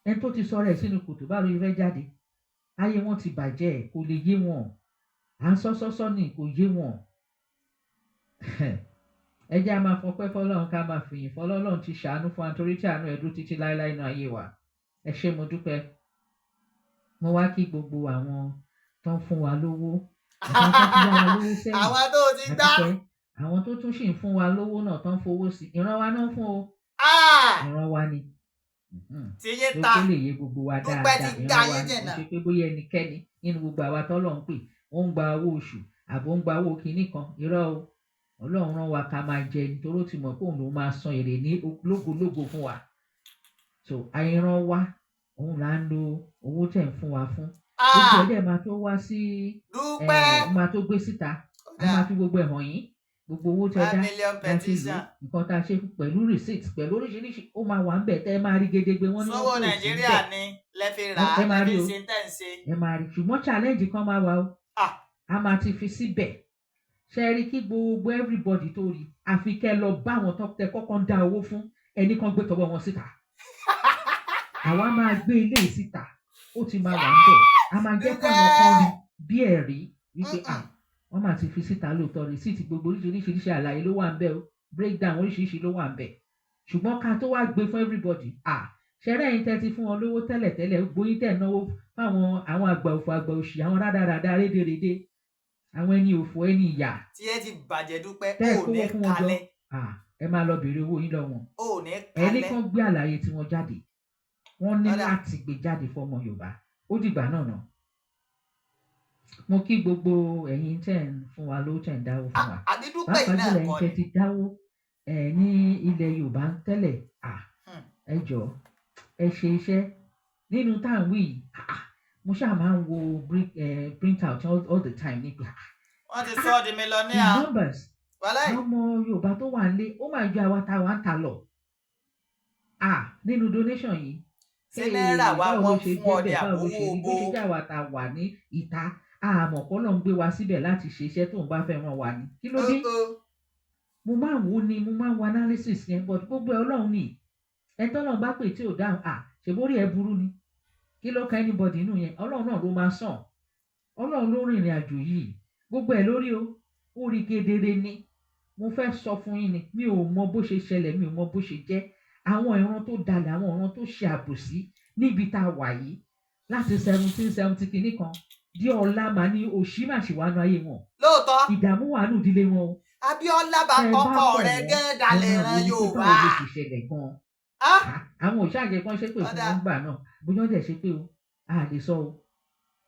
Ẹni tó ti sọ̀rọ̀ ẹ̀ sínú kòtò, báwo ló fẹ́ jáde? Ayé wọn ti bàjẹ́, kò lè yé wọn. À ń sọ sọ́sọ́ ni, kò yé wọn. Ẹ jẹ́ a máa fọpẹ́ fọlọ́run, ká máa fìyìn fọlọ́run ti ṣàánú fún wa, torí tí àánú ẹ̀ dúró títí láéláé nínú ayé wa. Ẹ ṣé, mo dúpẹ́. Mo wá kí gbogbo àwọn tó ń fún wa lówó, àwọn tó ti yá wa lówó sẹ́yìn. Àwọn tó ti gbá. Àdúpẹ́. Àwọn tó tún sì ń fún wa lówó náà, tó ń fowó sí ìran wa náà, fún o. Ah! Ìran wa ni. Tí yín Tó ta. kó lè yé gbogbo wa Dúpẹ́ dáadáa, ti gbá ìran wa yín ni. Kò jìnnà. ṣe pé bóyá ẹnikẹ́ni nínú gbogbo àwa tọ́lọ̀ ń pè ó ń gba owó oṣù àbò ń gba owó kinní kan. Irọ́ o. Ọlọ́run rán wa ká máa jẹ, nítorí ó ti mọ̀ pé òun ló máa san èrè ní lógológo fún wa. So àìrán wa òun là ń lo owó tẹ̀ ń fún wa fún gbogbo Ah! ẹ̀ dẹ̀ máa tó wá sí Dúpẹ́. Ẹ̀ máa tó gbé síta, a máa fi gbogbo ẹ̀ hàn yín, gbogbo owó tẹ Five dá million bá ṣe lò, petition. nǹkan tá a ṣe pẹ̀lú receipt, pẹ̀lú oríṣiríṣi, ó máa wà ń bẹ̀ tẹ́ ẹ máa rí gedegbe. Wọ́n ní Sówó wọ́n kò sí Nàìjíríà bẹ̀. ni lẹ fi rà á, Ẹ máa lẹ rí fi o. ṣe tẹ̀ ń ṣe. Ẹ máa rí, ṣùgbọ́n challenge kan máa wà o. Ah! A máa ti fi síbẹ̀ ṣe rí kí gbogbo everybody tó rí, àfi kẹ́ lọ bá àwọn tó tẹ kọ́kọ́ ń dá owó fún, ẹnì kan gbé tọwọ́ wọn síta. Àwa máa gbé ilé yìí síta, ó ti máa wà ń bẹ̀. A máa jẹ́ káwọn kan rí bí ẹ̀rí wípé ah, wọ́n máa ti fi síta lóòótọ́. Receipt, gbogbo oríṣiríṣi àlàyé ló wà ń bẹ̀ o, breakdown oríṣiríṣi ló wà ń bẹ̀. Ṣùgbọ́n ká tó wá gbé fún everybody, ah, ṣẹlẹ̀ yín tẹ́ ti fún wọn lówó tẹ́lẹ̀tẹ́lẹ̀, gbóyún tẹ̀ náwó fáwọn àwọn àgbà òfò, àgbà òṣì, àwọn rádaràda, rédèrèdè, àwọn ẹni òfò, ẹni ìyà Tí ẹ ti bàjẹ́, Dúpẹ́, tẹ́ ẹ ò kówó ní fún wọn jọ, kalẹ̀. ah, ẹ máa lọ béèrè owó yín lọ wọn. Ò ní Ẹni kalẹ̀. kan gbé àlàyé tí wọ́n jáde, wọ́n ní Ọ̀dà. láti gbé jáde fọmọ Yorùbá. Ó dìgbà náà nà. Mo kí gbogbo ẹ̀yin tẹ́ ń fún wa lówó, tẹ́ ń dáwó fún wa, Àbí Dúpẹ́ yìí pàápàá náà jùlọ ẹ̀yin kọ́ tẹ́ ni. ti dáwó ẹ̀ ní ilẹ̀ Yorùbá tẹ́lẹ̀. Ah, ẹ jọ̀ọ́, ẹ ṣe iṣẹ́ nínú tá à ń wí yìí. Ah, mo ṣáà máa ń wo print out all the time nípa Wọ́n ti sọ ọ́ di the millionaire. numbers. Wàláì. Àwọn ọmọ Yorùbá tó wà nílé, ó máa ju àwa tá a wà ń ta lọ. Ah, nínú donation yìí, Ṣé náírà wa báwo ló wọ́n ṣe fún ọ jẹ́ ní bẹ́ẹ̀? Báwo ló àbówó ṣe rí bó bo? ṣe jẹ́ àwa tá a wà ní ìta, àmọ́ kọ́ ló ń gbé wa síbẹ̀ láti ṣe iṣẹ́ tóun bá fẹ́ ràn wá ní? Kí ló dé? Mo máa ń wo ni, mo máa ń wo analysis yẹn, but gbogbo ẹ, Ọlọ́run ni. Ẹ tọ́lọ́run bá pè tí ò dáhùn, à ṣèbórí ẹ burú ni. Kí ló ka anybody inú yẹn? Ọlọ́run náà ló máa sàn. Ọlọ́run ló rìnrìn àjò yìí, gbogbo ẹ lórí o, ó rí kedere ni. Mo fẹ́ sọ fún yín ni, mi ò mọ bó ṣe ṣẹlẹ̀, mi ò mọ bó ṣe jẹ́. Àwọn ìran tó dalẹ̀, àwọn ìran tó ṣe àbòsí níbi tá a wà yìí láti 1770 kìíní kan di ọ̀la, màá ní òṣì mà ṣì wà nù ayé wọn. Lóòótọ́. Ìdààmú wà nù ìdílé wọn o. Abíọ́lá bá Tẹ́ ẹ bá ọkọ pọ̀ rẹ̀ wọ́n, gán ẹ dalẹ̀ máa ìran wo wípé Yorùbá. báwo ló ṣe ṣẹlẹ̀ gan-an. Ah! Àwọn òṣàjẹ kan ṣépè fún Ọ̀dà. wọn gbà náà, bóyá ó dẹ̀ ṣépè o, a lè sọ o.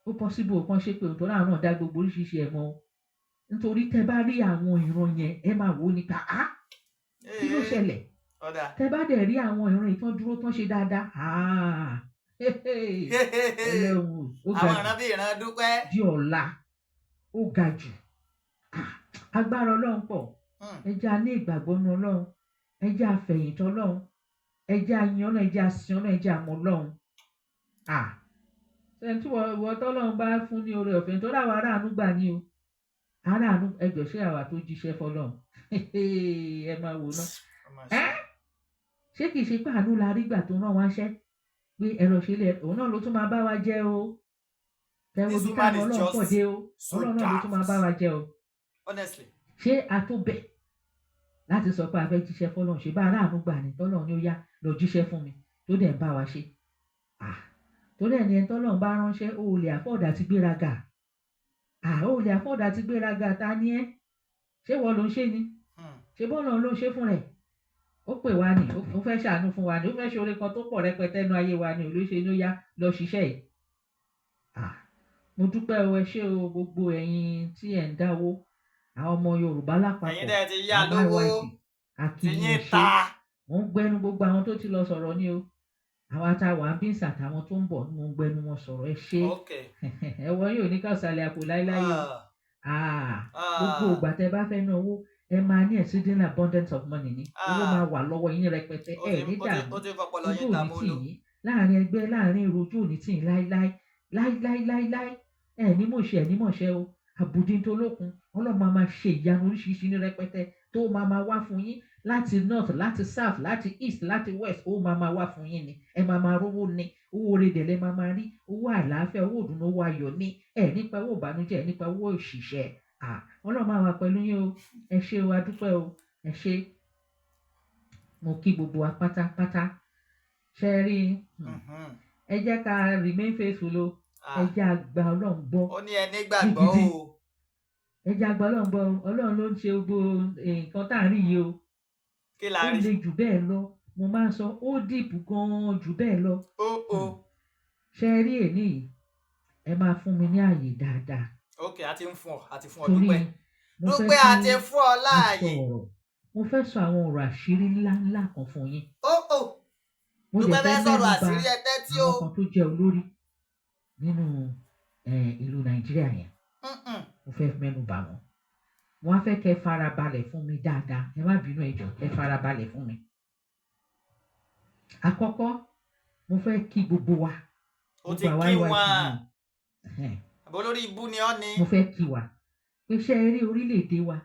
Ó possible kan ṣépè o, torí àwọn náà dá gbogbo oríṣiríṣi ẹ̀ mọ́ o. Nítorí tẹ́ bá rí àwọn ìran yẹn, ẹ máa wò ó níta, á kí ló ṣẹlẹ̀? Ọ̀dà. Tẹ́ bá dẹ̀ rí àwọn ìran ìtàn dúró tán ṣe dáadáa, ah, Ọlọ́run, ó ga Àwọn jù. ìran bíi ìran Dúpẹ́. Di ọ̀la, ó ga jù. Ah, agbára Ọlọ́run pọ̀. Ẹ jẹ́ a ní ìgbàgbọ́ nu Ọlọ́run, ẹ jẹ́ a fẹ̀yìntì Ọlọ́run, ẹ jẹ́ a yan Ọlọ́run, ẹ jẹ́ a sin Ọlọ́run, ẹ jẹ́ a mọ̀ Ọlọ́run. Ah, sẹ́ni tí wọ́n tọ́lọ́run bá fún ní oore ọ̀fẹ́ nítorí àwọn aráàánú gbà ní o, aráàánú ẹjọ́, ṣé àwa tó jíṣẹ́ fọlọ́run, ẹ máa wò ná. Ẹ́ ṣé kìí ṣe pé àánú la rí gbà tó rán wá ṣẹ́ pé ẹ lọ ṣe ilé, òun náà ló tún máa bá wa jẹ́ o. Tẹ wo bí táwọn Ọlọ́run pọ̀ dé o, Ọlọ́run náà ló tún máa bá wa jẹ́ o. Honestly. Ṣé a tó bẹ̀ láti sọ pé a fẹ́ jíṣẹ́ fọlọ́run? Ṣe bá aráàánú gbà ní tọ́lọ́run ní ó yá, lọ jíṣẹ́ fún mi, tó dẹ̀ ń bá wa ṣe? Ah, torí ẹni ẹni tọ́lọ́run bá ránṣẹ́, o ò lè afford àti gbéraga. Ah, o ò lè afford àti gbéraga. Ta ni ẹ́? Ṣé wọ́n ló ń ṣe ni? Ṣé bọ́ọ̀lù ló ń ṣe fún rẹ̀? Ó pè wá ní, ó fẹ́ ṣàánú fún wa ní, ó fẹ́ ṣe oore kan tó pọ̀ rẹpẹtẹ nú ayé wa ní olóṣè ní ó yá, lọ ṣiṣẹ́ yìí. Ah, mo dúpẹ́ o, ẹ ṣé o, gbogbo ẹ̀yin tí ẹ̀ ń dáwó, àwọn ọmọ Yorùbá lápapọ̀, Ẹ̀yin dẹ́ ti yá àwọn lówó. IYP, Ti akínyìn yín ṣe. ta. Mo ń gbẹnu gbogbo àwọn tó ti lọ sọ̀rọ̀ ní o, àwọn àtàwọn àbíǹsà àtàwọn tó ń bọ̀, mo ń gbẹnu wọn sọ̀rọ̀. Ẹ ṣé. Ẹ̀wọ̀n yóò ní kàṣàlẹ̀ àpò láíláí o. Ah. Ah, gbogbo ìgbà tẹ́ bá fẹ́ ná owó, ẹ máa ní exceeding abundance of money ní. Owó máa wà lọ́wọ́ yín rẹpẹtẹ, ẹ ní dààmú. Ó ti fọpọlọ Ojú yín ta òní tì mọ́lò. yín láàrin ẹgbẹ́, láàrin èrò, ojú òní tì yín láíláí láíláí láíláí. Ẹ ní mọ̀ṣẹ́, ẹ ní mọ̀ṣẹ́ o. Àbùdí tó lókun, Ọlọ́run máa máa ṣe ìyanu oríṣiríṣi ní rẹpẹtẹ tó máa máa wá fún yín láti north, láti south, láti east, láti west. Ó máa máa wá fún yín ni. Ẹ máa máa rówó ni, owó oore dẹ̀ lẹ máa máa rí, owó àlàáfíà, owó ìdùnnú, owó ayọ̀ ní ẹ nípa owó ìbànújẹ́, ẹ nípa owó òṣìṣẹ́. Ọlọ́run máa wà pẹ̀lú yín o. Ẹ ṣé o, adúpẹ́ o, ẹ ṣé. Mo kí gbogbo wa pátápátá. Ṣe rí, ẹ jẹ́ ká remain faithful o. Ẹ jẹ́ a gba Ọlọ́run gbọ́ Ó ní ẹni gbàgbọ́ gidigidi. o. Ẹ jẹ́ a gba Ọlọ́run gbọ́ o. Ọlọ́run ló ń ṣe gbogbo nǹkan tá à ń rí yìí o. Kí la Ó rí? le jù bẹ́ẹ̀ lọ. Mo máa ń sọ, ó deep gan-an jù bẹ́ẹ̀ lọ. Ó o. Ṣe rí èní yìí, ẹ máa fún mi ní ààyè dáadáa. Ok, a ti ń fún ọ, a ti fún ọ. Torí Dúpẹ́. mo fẹ́ Dúpẹ́, a kí ti fún ọ a sọ láàyè. ọ̀rọ̀, mo fẹ́ sọ àwọn ọ̀rọ̀ àṣírí ńláńlá kan fún yín. Ó o. Mo dẹ̀ Dúpẹ́ fẹ́ fẹ́ sọ̀rọ̀ mẹ́nu bà àṣírí, ẹ tẹ́tí o. àwọn kan tó jẹ́ olórí nínú ìlú Nàìjíríà yẹn. Mo fẹ́ mẹ́nu bà wọ́n. Mo wá fẹ́ kẹ́ farabalẹ̀ fún mi dáadáa. Ẹ má bínú, ẹ jọ̀ọ́, ẹ farabalẹ̀ fún mi. Àkọ́kọ́, mo fẹ́ kí gbogbo wa, O ti gbogbo àwa kí IYP wọn. yìí. Àbọ̀ olórí ibú ni ọ́ ni. Mo fẹ́ kí wa pé ṣé ẹ rí orílẹ̀-èdè wa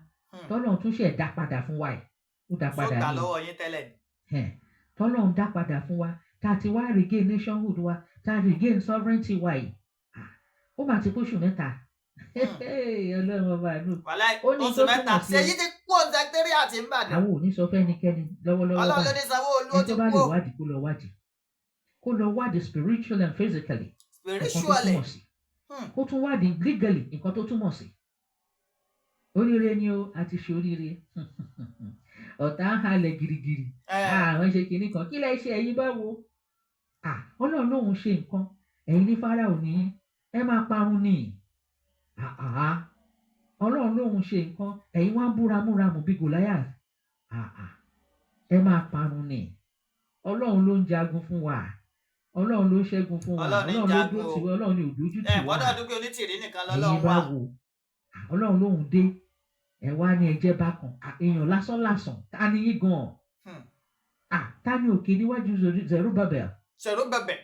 tọ́lọ́run tún ṣẹ̀ dá padà fún wa yìí, ó dá Tó padà gbà ní o. lọ́wọ́ yín tẹ́lẹ̀ ni. Tọ́lọ́run dá padà fún wa, tá a ti wá regain nationhood wa, tá a regain sovereignty wa yìí. Ah, ó mà ti kóṣù 3. Ọlọ́run ọba àánú. Wàláì, Ó ní oṣù tó 3. túmọ̀ sí o. Ṣèyí ti kú òun secretariat n'Ìbàdàn. Àwọn ò ní sọ fẹ́nikẹ́ni lọ́wọ́lọ́wọ́ Ọlọ́run ló báyìí. ní Sanwó-Olú, ó Ẹni ti tó bá kú lè o. wádìí, kó lọ wádìí, kó lọ wádìí spiritual and physically nǹkan tó Spiritually. túmọ̀ sí. Kó tún wádìí legally nǹkan tó túmọ̀ sí. Oríire ni o, a ti ṣe oríire. Ọ̀tá ń halẹ̀ girigiri, àwọn ṣe kinní kan, kí lẹ ṣe, ẹ̀yin báwo? Ah, Ọlọ́run lòun ṣe nǹkan, ẹ̀yin ní Fáráò ní ẹ máa parun ni. Ah, ah. Ọlọ́run lòun ṣe nǹkan, ẹ̀yin wá ń búramúramù bí Goliath. Ah, ah. Ẹ máa parun ni. Ọlọ́run ló ń jagun fún wa, Ọlọ́run ló ń ṣẹ́gun fún wa. Ọlọ́run ní Ọlọ́run ló jagun dúró o. tì wá, Ọlọ́run ní ò dójú Ẹ tì wá. gbọ́dọ̀ dúpẹ́, Onítìrí nìkan Ẹ̀yin lọ́lọ́run bá wà. wo, Ọlọ́run lòun dé, ẹ wá ní ẹjẹ́ bákan. Ah, èèyàn lásán lásán, ta ni yín gan-an? Ah, ta ni òkè níwájú Zerubbabel? Ṣẹ̀rú bẹ̀bẹ̀.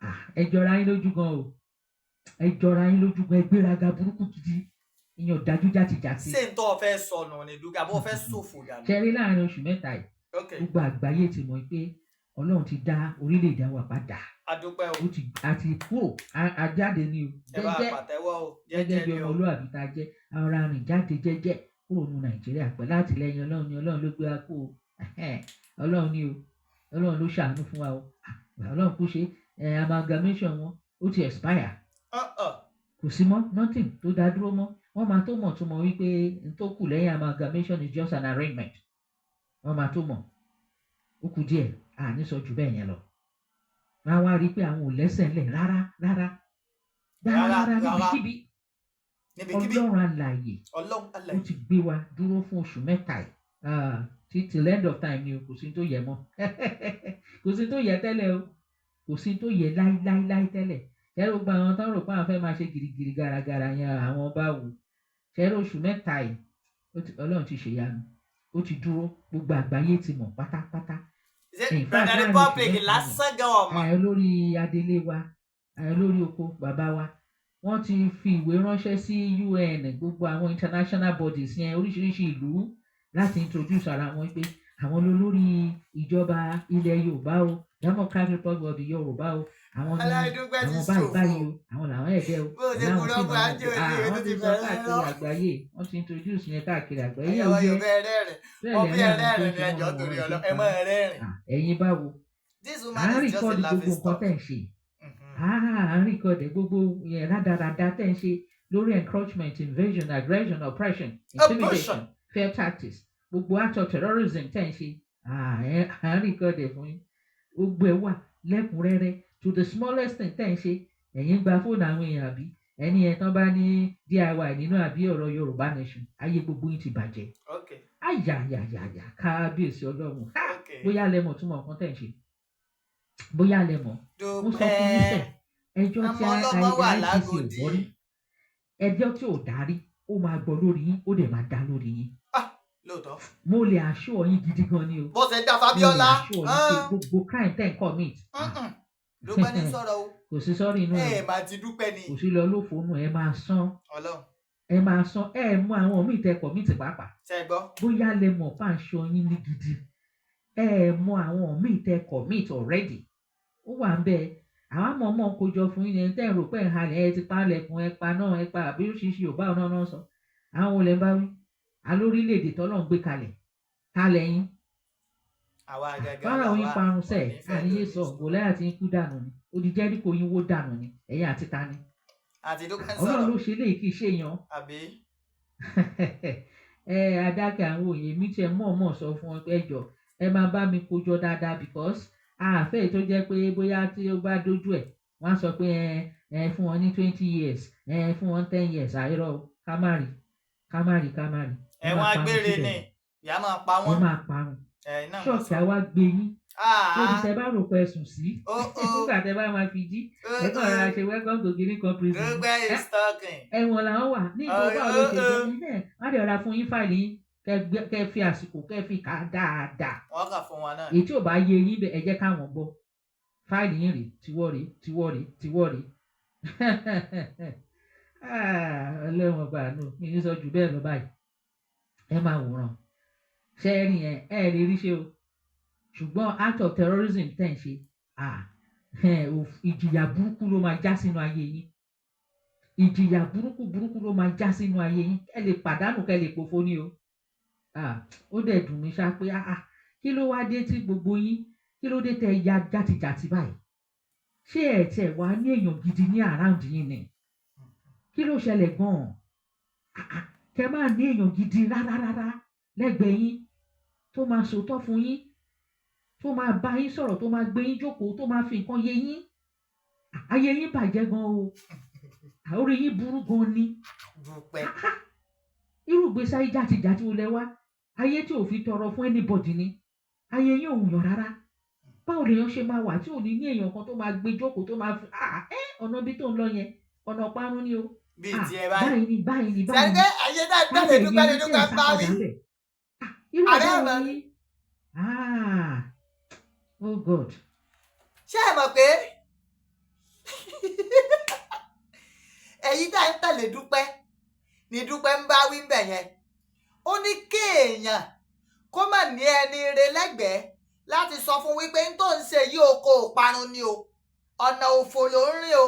Ah, ẹ jọra yín lójú gan o, ẹ jọra yín lójú gan, ẹ gbéraga burúkú gidi, ìyẹn ò dájú játijàti. Ṣé n tó o fẹ́ sọnù ni, Dúpẹ́, àbó o fẹ́ ṣòfò dànù? Ṣe rí, láàrin oṣù 3 yìí, gbogbo àgbáyé ti mọ̀ pé Ọlọ́run ti dá orílẹ̀-èdè wa padà. Adúpẹ́ o. Ó ti àti kúrò, a jáde ní o. Ẹ bá Jẹ́jẹ́ pàtẹ́wọ́ o. gẹ́gẹ́ Jẹ́jẹ́ bí ni o. ọmọlúwàbí tá a jẹ́, ara rìn jáde jẹ́jẹ́ kúrò ní Nàìjíríà pẹ̀lú àtìlẹ́yìn Ọlọ́run ni. Ọlọ́run ló gbé wa kú o. Ẹhẹ́n, Ọlọ́run ni o, Ọlọ́run ló ṣàánú fún wa o. Ah, Ọlọ́run kú ṣe amalgamation wọn, ó ti expire. Kò sí mọ́, nothing tó dá dúró mọ́. Wọ́n máa tó mọ̀ tó mọ̀ wípé n tó kù lẹ́yìn amalgamation is just an arrangement. Wọ́n máa tó mọ̀, ó kù díẹ̀, àní sọ jù bẹ́ẹ̀ yẹn lọ. Wọ́n á wá rí i pé àwọn ò lẹ́sẹ̀ ńlẹ̀ rárá rárá rárá. Rárá, rárá. Rárá. Níbikíbi. Níbikíbi. Ọlọ́run alààyè Ọlọ́run ó alààyè. ti gbé wa dúró fún oṣù 3 yìí. Ah, tí till end of time ni o. Kò sí tó yẹ mọ́, kò sí tó yẹ tẹ́lẹ̀ o, kò sí tó yẹ láíláíláí tẹ́lẹ̀. Ṣẹ́rẹ́ gbogbo àwọn tó ń rò pé àwọn fẹ́ máa ṣe gìrìgìrì gàràgàrà yẹn, àwọn bá wò. Ṣẹ́rẹ́ oṣù 3 yìí, Ọlọ́run ti ṣèyanu, ó ti dúró, gbogbo àgbáyé ti mọ̀ pátápátá. Ṣé In fact, Benin láàrin oṣù Republic 3 lásán gan ọmọ? Olórí adelé wa, olórí oko bàbá wa, wọ́n ti fi ìwé ránṣẹ́ sí UN, gbogbo àwọn international bodies yẹn, oríṣiríṣi ìlú, láti introduce ara wọn pé àwọn lolórí ìjọba ilẹ̀ Yorùbá o, Democratic Republic of the Yorùbá o, àwọn ní Aláìdúpẹ́ ti àwọn báyìí ṣòfò. báyìí o, àwọn làwọn ẹ̀dẹ́ o. Bó o ṣe láwọn kúrò tí fún màá àjò ah, ní ìwé tó wọ́n ti ti sọ bẹ̀rẹ̀ káàkiri lọ. àgbáyé, wọ́n ti introduce yẹn káàkiri àgbáyé. Ẹ̀yọ́ Yẹn ò yóò yẹ bẹ́ẹ̀ rẹ́rìn. bẹ́ẹ̀ Mo bí lẹ́rìn àwọn tó ẹlẹ́rìn ń ní ṣe ẹjọ́ wọ́n torí wọ́n Ọlọ́run. ṣe Ẹ pa. mọ́ rẹ́rìn. Ah, ẹ̀yin báwo? This À woman ń is just a record gbogbo laughing nǹkan stock. tẹ̀ ń ṣe. À ń record gbogbo yẹn, rádaràda tẹ̀ ń ṣe lórí encroachment, invasion, aggression, oppression, intimidation, Oppression. fear tactics, gbogbo act of terrorism tẹ̀ ń ṣe. À ń record ẹ̀ fún yín, gbogbo ẹ̀ wà lẹ́kùnrẹ́rẹ́ to the smallest thing tẹ̀ ń ṣe. Ẹ̀yin gba fóònù àwọn èèyàn, àbí ẹni ẹ̀ tán bá ní DIY nínú, àbí ọ̀rọ̀ Yorùbá nation, ayé gbogbo yín ti bàjẹ́. Ayayayaya, kábíyèsí Ọlọ́run! Ha! Bóyá lẹ mọ̀ túmọ̀ nǹkan tẹ̀ ń ṣe, bóyá lẹ mọ̀. Mo sọ fún yín Dúpẹ́. sẹ́, ẹjọ́ tí Ọmọ ọlọ́mọ wà ICC ò lágòdì. gbọ́ rí, ẹjọ́ tí ò dárí, ó máa gbọ́ lórí yín, ó dẹ̀ máa dá lórí yín. Ah, lóòótọ́. Mo lè assure yín gidi gan ni o. Bó ṣe dá Mo lè Fabiola. assure yín pé gbogbo crime tẹ̀ ń commit, ah, Dúpẹ́ ní sọ̀rọ̀ o. kò sí sọ́rí inú Ẹ ẹ̀. máa ti dúpẹ́ ni. Kò sí lọ lófo nù, ẹ máa san. Ọlọ́run. Ẹ máa san, ẹ mú àwọn míì tẹ commit pàápàá. Ṣé ẹ gbọ́? Bóyá lẹ mọ̀ pàǹṣọ yín ní gidi, ẹ mọ àwọn míì tẹ commit already, ó wà ń bẹ. Àwọn mọ̀ọ́mọ̀ kó jọ fún yín tẹ́ ẹ rò pé ẹ̀ ń halẹ̀, ẹ ti pa lẹ̀kùn, ẹ pa náà, ẹ pa àbí oríṣiríṣi Yorùbá náà náà sọ. Àwọn olè ń bá wí alórílẹ̀‐èdè tọ́lọ́ ń gbé kalẹ̀ ta lẹ́yìn. Àwa gẹ́gẹ́ Fáráò yín làwa parun sẹ́ẹ̀. ò ní fẹ́ Àníyé lómi sọ sọ. Gòláyà tí ń kú dànù ni, odi Jẹ́ríkò yín wó dànù ni, ẹ̀yin àti ta ni? Àti Dúpẹ́ ń Ọlọ́run sọ̀rọ̀. ló ṣe léyìí, kì í ṣe èèyàn. Àbí? Ẹ adákẹ́, àwọn òye mi tiẹ̀ mọ̀ọ́mọ̀ sọ fún ọ pé ẹ jọ̀ọ́, ẹ máa bá mi kójọ dáadáa, because àfẹ́ tó jẹ́ pé bóyá tí ó bá dójú ẹ̀, wọ́n á sọ pé ẹ fún wọn ní 20 years, ẹ fún wọn 10 years. Àìrọ̀ o, ká má rí, ká má rí, ká má rí. Ẹ Ẹ̀wọ̀n máa parun agbére síbẹ̀. ni. Ìyá máa pa Ẹ wọ́n. máa parun. Ẹ̀yin náà mo Ṣọ́ọ̀kì sọ. àwa gbé yín lórí Ah, tẹ bá rò pé ẹ sùn sí, oh, oh, nígbà tẹ bá máa fi jí, oh, ẹ kàn rọra oh. ṣe welcome to guinea corn prison. Dúpẹ́ is talking. Ẹ̀wọ̀n làwọn wà ní ìgbò. Oh, Báwo ló ṣe oh, jẹ́ oh. ní ẹ̀? Wọ́n á dẹ̀ rọra fún yín fáìlì yín, kẹ́ fi àsìkò kẹ́ fi kà á dáadáa. Wọ́n kà fún wa náà. Èyí tí ò bá yé yín bẹ́ẹ̀, ẹ jẹ́ káwọn gbọ́. Fáìlì yín rèé, tiwọ́ rèé, tiwọ́ rèé, tiwọ́ rèé. Ah, Ọlọ́run ọba àánú mi ní sọ jù bẹ́ẹ̀ lọ báyìí. Ẹ máa wòran ṣé ẹ rí yẹn, ẹ lè rí ṣe o. Ṣùgbọ́n act of terrorism tẹ̀ ń ṣe, ah, ìjìyà burúkú ló máa já sínú ayé yín. Ìjìyà burúkú burúkú ló máa já sínú ayé yín. Ẹ lè pàdánù, kẹ́ lè pòfo ní o. Ah, ó dẹ̀ dùn mí ṣá pé ah ah, kí ló wá dé tí gbogbo yín, kí ló dé tẹ́ ya játijàti báyìí? Ṣé ẹ tiẹ̀ wá ní èèyàn gidi ní around yín ni? Kí ló ṣẹlẹ̀ gan-an? Ah ah, kẹ́ máa ní èèyàn gidi rárá rárá lẹ́gbẹ̀ẹ́ yín, tó máa sòótọ́ fún yín, tó máa bá yín sọ̀rọ̀, tó máa gbé yín jókòó, tó máa fi nǹkan yé yín. Ayé yín bàjẹ́ gan o, orí yín burú gan ni. Dúpẹ́. Irú ìgbésí ayé játijàti wo lẹ wá? Ayé tí ò fi tọrọ fún anybody ni. Ayé yín ò yàn rárá. Báwo lèèyàn ṣe máa wà tí ò ní ní èèyàn kan tó máa gbé jókòó, tó máa fi ah ẹ ọ̀nà bí tó ń lọ yẹn, ọ̀nà parun ni o? Bíi Ah, tiẹ̀ báyìí. báyìí ni, báyìí ni, báyìí Sẹ́ni ni. pé ayé náà Má gbẹ́lẹ̀ dẹ̀ Dúpẹ́ yé ni Dúpẹ́ tẹ̀ ń bá wí. sápadà bẹ̀. Ah, irú Ààrẹ ẹ̀dá ọ̀nà wo ni? Ah, Oh God. Ṣé ẹ mọ̀ pé ẹ̀yin tá ń tẹ̀lé Dúpẹ́ ni Dúpẹ́ ń bá wí bẹ̀ yẹn? Ó ní kéèyàn kó má ní ẹni re lẹ́gbẹ̀ẹ́ láti sọ fún wípé n tó ń ṣe yìí, o kò parun ni o, ọ̀nà òfò ló ń rìn o,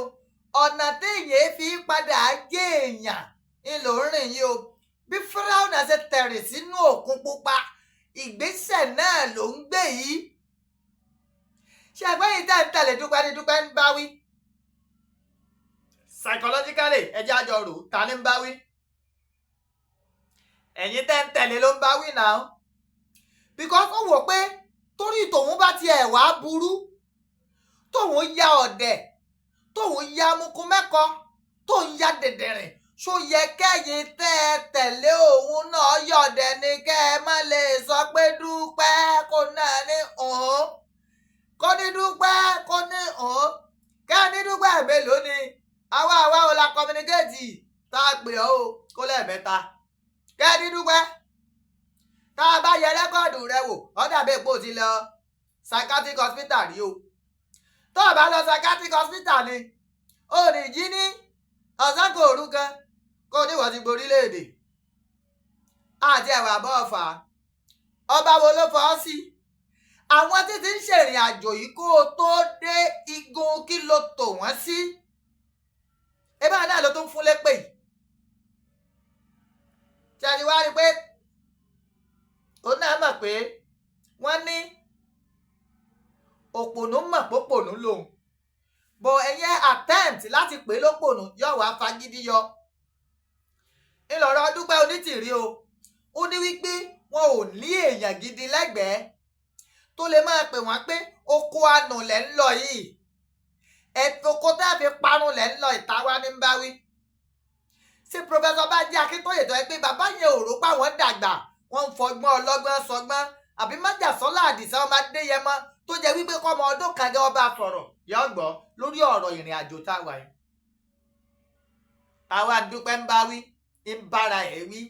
ọ̀nà téèyàn fi padà gé èèyàn ń lò ń rìn yìí o. Bí Fáráò ṣe tẹ̀rì sínú òkun pupa, ìgbésẹ̀ náà ló ń gbé yìí. Ṣé ẹgbẹ́ yìí tẹ̀ ń tẹ̀lé Dúpẹ́ ní Dúpẹ́ ń bá wí? Psychologically, ẹ jẹ́ àjọ rò, ta ni ń bá wí? Ẹ̀yin tẹ́ ń tẹ̀lé ló ń bá wí náà, because ó wò pé torí tòun bá tiẹ̀ wá burú, tóun ya ọ̀dẹ̀, tóun ya amukun mẹ́kọ, tóun ya dẹ̀dẹ̀rìn, ṣó yẹ kẹ́yìn tẹ́ ẹ tẹ̀lé òun náà yọ̀dẹ̀ ni? Kẹ́ ẹ má lè sọ pé Dúpẹ́ kó náà ní òun, kó ní Dúpẹ́ kó ní òun, kẹ́ ẹ ní Dúpẹ́ mélòó ni àwa àwa ò la communicate tá a pè ọ́ o, kó lẹ́ẹ̀mẹ́ta. Kẹ́ ẹ ní Dúpẹ́, tá a bá yẹ record rẹ wò, ó dàbí èpò ti lọ psychiatric hospital rí o. Tó o bá lọ psychiatric hospital ni o ní jí ní ọ̀sán kò òru kan kó o ní wọ́n ti gborílẹ̀-èdè àti ẹ̀wà bọ́ ọ̀fà. Ọba wo ló fọ́ sí àwọn títí ń ṣèrìn àjò yìí kó o tó dé igun? Kí ló tò wọ́n sí? Ebá náà ló tún fún lépè yìí. Tí a ti wá rí i pé òun náà mọ̀ pé wọ́n ní òpònú mọ̀ pópònú lòun bọ̀, ẹ̀yẹn attempt láti pè é lópònú yóò wá fagídí yọ. Ńlọrọ Dúpẹ́ Onítìrí o, ó ní wípé wọn ò ní èèyàn gidi lẹ́gbẹ̀ẹ́ tó lè máa pè wọ́n pé oko àánú lẹ̀ ń lọ yìí, oko tá a fi parun lẹ̀ ń lọ. Ìta wa ní bá wí ṣé Professor Bánjí Akíntóyè tó ẹ pé bàbá yẹn ò rò pé àwọn dàgbà, wọ́n ń fọgbọ́n ọlọ́gbọ́n sọgbọ́n, àbí májàsọ́lá Àdìsá ọmọ Adéyẹmọ tó jẹ́ wípé kọ́mọ ọdún kan gẹ́ ọba sọ̀rọ̀ yọ gbọ́ lórí ọ̀rọ̀ ìrìn àjò tá a wà yìí. Àwa Dúpẹ́ ń bá wí, ń bára ẹ̀ wí,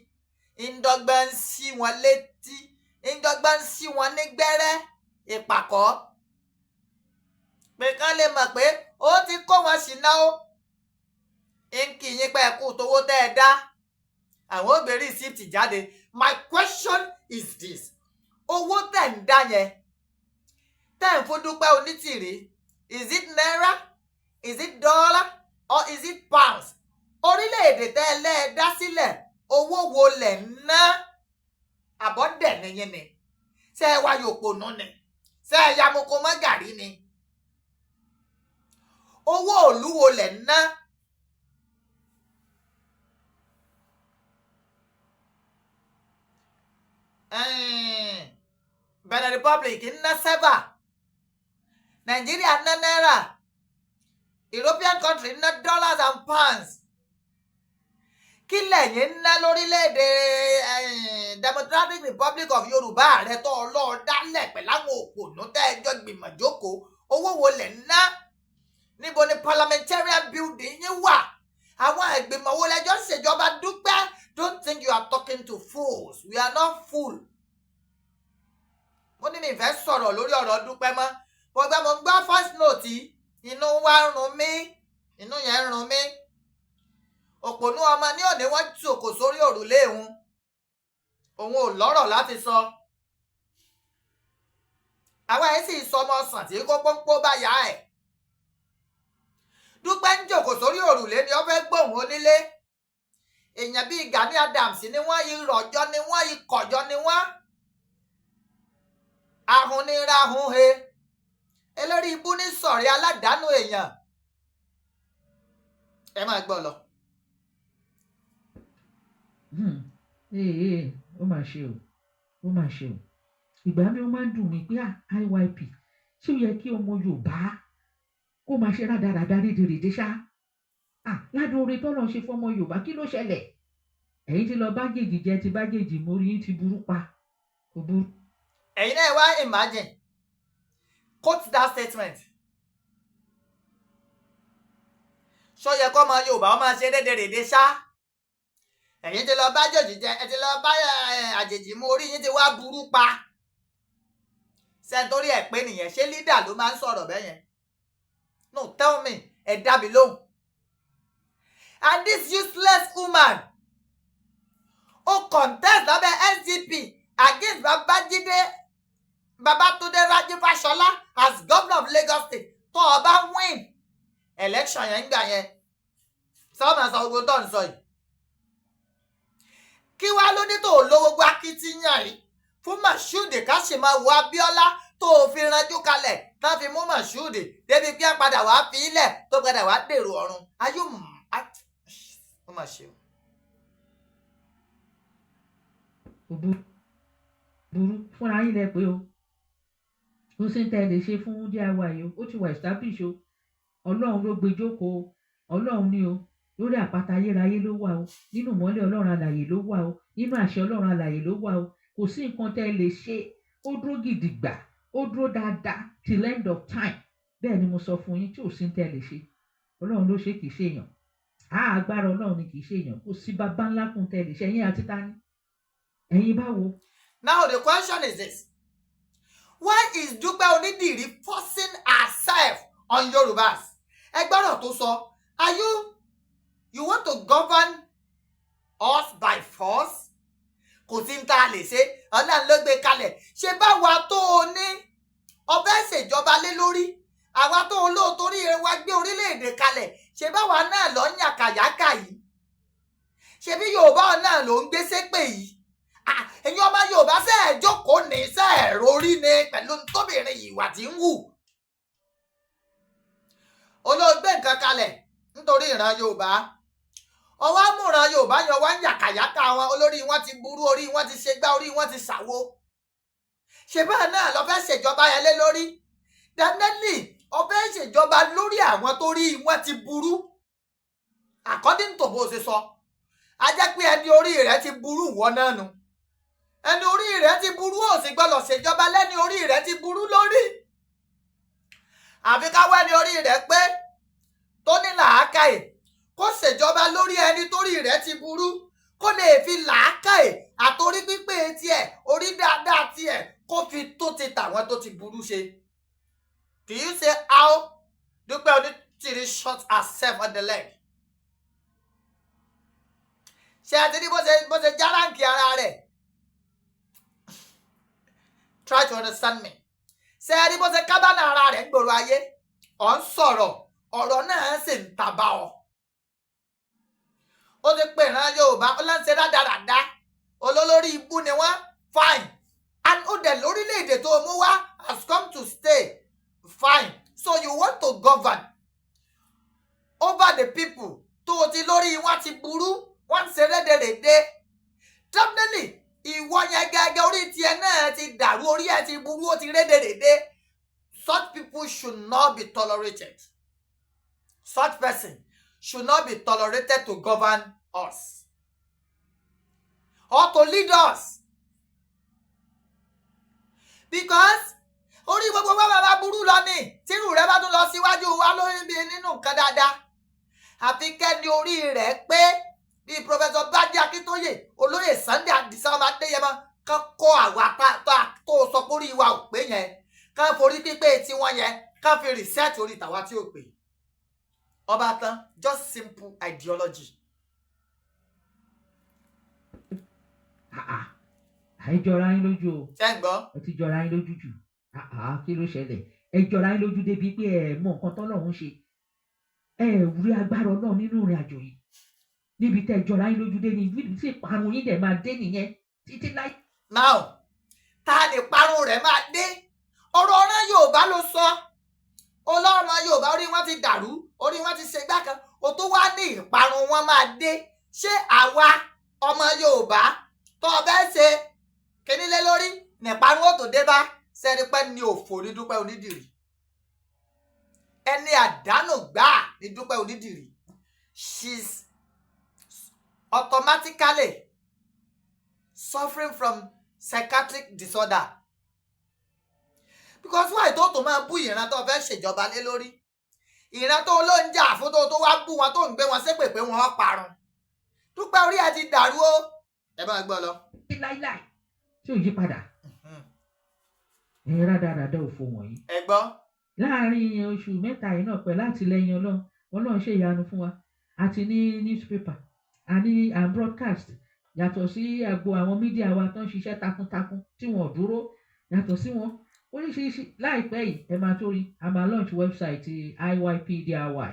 ń dọ́gbọ́n ń sí wọn létí, ń dọ́gbọ́n ń sí wọn ní gbẹ́rẹ́ ìpàkọ́ pé kán lè mọ̀ pé ó ti kó wọn sí náà. Ó ń kì í yín pé ẹ̀kú tówó tẹ́ ẹ dá, àwọn ó gbé receipt jáde. My question is this: owó tẹ̀ ń dá yẹn, tẹ̀ ń fún Dúpẹ́ Onítìrí, is it naira, is it dollar or is it pounds? Orílẹ̀-èdè tẹ́ ẹ lẹ́ẹ̀ dá sílẹ̀, owó wo lẹ̀ ń ná? Àbọ̀dẹ̀ nìyẹn ni. Ṣé ẹ wá yòpònú ni? Ṣé ẹ yamoko mọ́ gàrí ni? Owó òlú wo lẹ̀ ń ná? Benin Republic ń ná CFA, Nàìjíríà ń ná náírà, European country ń ná dollars and pounds. Kí lẹ̀yin ń ná lórílẹ̀‐èdè Democratic Republic of Yorùbá rẹ tó ọlọ́ọ̀ dálẹ̀ pẹ̀lú àwọn òpònú tẹ́ ẹ jọ gbìmọ̀ jókòó? Owó wo lẹ̀ ń ná? Níbo ni parliamentarian building yín wà? Àwọn ìgbìmọ̀ wo lẹ́jọ́ ń ṣèjọba? Dúpẹ́, don't think you are talking to fools. We are not fool. Mo ní mi fẹ́ sọ̀rọ̀ lórí ọ̀rọ̀ Dúpẹ́ mọ́. Bọ́gbà mo ń gbọ́ first note yìí, inú wa ń run mí, inú yẹn ń run mí. Òpònú ọmọ ní òní wọ́n jòkó sórí òrùlé òun, òun ò lọ́rọ̀ láti sọ. Àwa yìí sì sọ ọmọ ọsàn tí kó pọ́npọ́ bá yá ẹ̀. Dúpẹ́ ń jòkó sórí òrùlé ni ó fẹ́ gbóhùn onílé. Èèyàn bíi Gani Adams ni wọ́n, irọ̀jọ́ ni wọ́n, ikọ̀jọ́ ni wọ́n, ahun ní rahun he, elórí ibú ní sọ̀rí aládàánú èèyàn. Ẹ máa gbọ́ lọ. Ee, ó mà ṣe o, ó mà ṣe o. Ìgbà mi ó máa ń dùn mí pé IYP, ṣé ó yẹ kí ọmọ Yorùbá kó máa ṣe rádaràda rédèrèdè ṣá? Ládùn oore tọ́lọ́ ṣe fọmọ Yorùbá, kí ló ṣẹlẹ̀? Ẹ̀yin ti lọ bá jèjì jẹ, ti bá jèjì mórí yín ti burú pa, kò burú. Ẹ̀yin náà wá imagine, quote that statement. Ṣó yẹ kọ́ ọmọ Yorùbá ó máa ṣe rédèrèdè ṣá? Ẹ̀yin ti lọ bá jèjì jẹ, ẹ ti lọ bá àjèjì mú, orí yín ti wá burú pa. Sẹ́ńtórí ẹ̀ pé nìyẹn? Ṣé leader ló máa ń sọ̀rọ̀ bẹ́ẹ̀ yẹn? No, tell me, ẹ dá mi lóhùn. And this useless woman, ó contest lábẹ́ SDP against Babájídé Babátúndé Rájí Fáṣọlá as governor of Lagos State. Tó o bá win election yẹn ń gbà yẹn, sọ́mà sọ gbogbo tó ń sọ yìí, kí wá ló dé tó o lo gbogbo akitiyan yìí fún Mashood Káṣímáwo Abíọ́lá, tó o fi ranjú kalẹ̀ tán fi mú Mashood débi pé padà wá fi ilẹ̀ tó padà wá dèrò ọ̀run ayé? Ó mà ṣe o. Kò burú fúnra yín lẹ pé o. Kò sí tẹ́ ẹ lè ṣe fún DIY o. Ó ti wà establish o. Ọlọ́run ló gbé jókòó o. Ọlọ́run ni o. Lórí àpáta ayérayé ló wà o. Nínú ìmọ́lẹ̀ Ọlọ́run alààyè ló wà o. Nínú àṣẹ Ọlọ́run alààyè ló wà o. Kò sí nǹkan tẹ́ ẹ lè ṣe. Ó dúró gidigba, ó dúró dáadáa till end of time. Bẹ́ẹ̀ ni mo sọ fún yín, tí ò sí tẹ́ ẹ lè ṣe. Ọlọ́run ló ṣe, kì í ṣe èèyàn. Á agbára Ọlọ́run ni, kì í ṣe èèyàn. Kò sí bàbá ńlá kún tẹ́ ẹ lè ṣe. Ẹ̀yin àti tani, ẹ̀yin báwo? Now the question is this: why is Dúpẹ́ Onídìrí forcing herself on Yorùbás? Ẹ gbọ́dọ̀ tó sọ, are you you want to govern us by force? Kò sí ní tá a lè ṣe, Ọlọ́run ló gbé kalẹ̀. Ṣe báwa tó o ní ọbẹ̀ ṣèjọba lé lórí, àwa tó o lóòótórí wa gbé orílẹ̀-èdè kalẹ̀, ṣe báwa náà lọ ń yàkàyàkà yìí? Ṣe bí Yorùbá náà ló ń gbé ṣépè yìí? Ẹ̀yin ọmọ Yorùbá, ṣe é jókòó ní, ṣe é rórí ni pẹ̀lú tóbìnrin ìwà tí ń wù? Olóògbé nǹkan kalẹ̀ nítorí ìran Yorùbá, ọwọ́ amúran Yorùbá yan wá ń yàkàyàkà wọn. Olórí wọn ti burú, orí wọn ti ṣe gbá, orí wọn ti ṣàwo. Ṣe bẹ́ẹ̀ náà lọ fẹ́ ṣèjọba yẹn lé lórí? Definitely, ó fẹ́ ṣèjọba lórí àwọn tó rí wọn ti burú. According to bó ṣe sọ, a jẹ́ pé ẹni orí rẹ̀ ti burú wọ náà nu. Ẹni orí rẹ̀ ti burú ò sì gbọ́dọ̀ ṣèjọba lẹ́ni orí rẹ̀ ti burú lórí. Àfi káwọ́ ẹni orí rẹ̀ pé, tó ní làákàyè, kó ṣèjọba lórí ẹni torí rẹ̀ ti burú, kó lè fi làákàyè àtorí pípé tiẹ̀, orí dáadáa tiẹ̀, kó fi tó ti tàwọn tó ti burú ṣe. Do you see how Dúpẹ́ Onítìrí shot herself on the leg? Ṣé àti ní bó ṣe járáǹkì ara rẹ̀? Try to understand me. Ṣé ẹ rí bó ṣe kábàánà ara rẹ̀ gbòòrò ayé? Ọ̀ ń sọ̀rọ̀, ọ̀rọ̀ náà sì ń tàbá ọ. Ó ti pè ìran Yorùbá, ó lọ́n ṣe rádaràda, olólórí ibú ni wọ́n. Fine. And ó dẹ̀ lórílẹ̀‐èdè tó mú wá has come to stay. Fine. So you want to govern over the people tó o ti lórí wọn ti burú, wọ́n ń ṣe rédèrèdè. Definitely, ìwọ yẹn gẹ́gẹ́, orí tiẹ̀ náà ti dàrú, orí ẹ̀ ti burú, ó ti rédèrèdè. Such people should not be tolerated. Such person should not be tolerated to govern us or to lead us, because orí gbogbo wa bàbá burú lọ ni. Tírù rẹ bá tún lọ síwájú wa lórí bí nínú nǹkan dáadáa, àfi kẹ́ni orí rẹ̀ pé bíi Professor Bánjí Akíntóyè, olóyè Sunday Adisa ọmọ Adéyẹmọ, kán kó àwa tó sọ pé orí wa ò pé yẹn, kán forí pípé tiwọn yẹn, kán fi reset orí tàwa tí ò pé. Ọba tán, just simple ideology. Àìjọra yín lójú o. Ṣé ń gbọ́? Ẹ ti jọra yín lójú jù. Kí ló ṣẹlẹ̀? Ẹ jọra yín lójú débi pé ẹ mọ nǹkan tọ́lọ́run ṣe. Ẹ rí agbára Ọlọ́run nínú ìrìn àjò yìí. Níbi tẹ́ ẹ jọra yín lójú dé ni níbi tí ìparun yín dẹ̀ máa dé nìyẹn títí láì. Now, ta ni parun rẹ̀ máa dé? Ọ̀rọ̀ ọ̀ràn Yorùbá ló sọ. Ọlọ́run Yorùbá, orí wọn ti dàrú, orí wọn ti ṣe gbá kan, o tó wá ní ìparun wọn máa dé. Ṣé àwa ọmọ Yorùbá tó o fẹ́ ṣe kíní lé lórí níparun ó tó dé bá? Sẹ́ni pẹ́ ní òfò ní Dúpẹ́ Onídìrí, ẹni àdánù gbáà ní Dúpẹ́ Onídìrí. She's automatically suffering from psychiatric disorder, because why tó tó máa bú ìran tó fẹ́ ṣèjọba lé lórí, ìran tó ló ń jà fún, tó tó wá bú wọn, tó ń gbé wọn ṣépè pé wọ́n parun? Dúpẹ́, orí ẹ ti dàrú o. Ẹ bá gbọ́ lọ. Láíláì tí ò yí padà. Ẹ̀yin rádaràda òfò wọ̀nyí. Ẹ gbọ́. Láàárín oṣù 3 yìí náà, pẹ̀lú àtìlẹ́yìn Ọlọ́run, Ọlọ́run ṣe ìyanu fún wa. A ti ní newspaper, a ní and broadcast, yàtọ̀ sí àgbo àwọn media wa tó ń ṣiṣẹ́ takuntakun tí wọ́n ò dúró, yàtọ̀ sí wọn oríṣiríṣi. Láìpẹ́ yìí, ẹ máa tó rí, a máa launch website IYPDRY.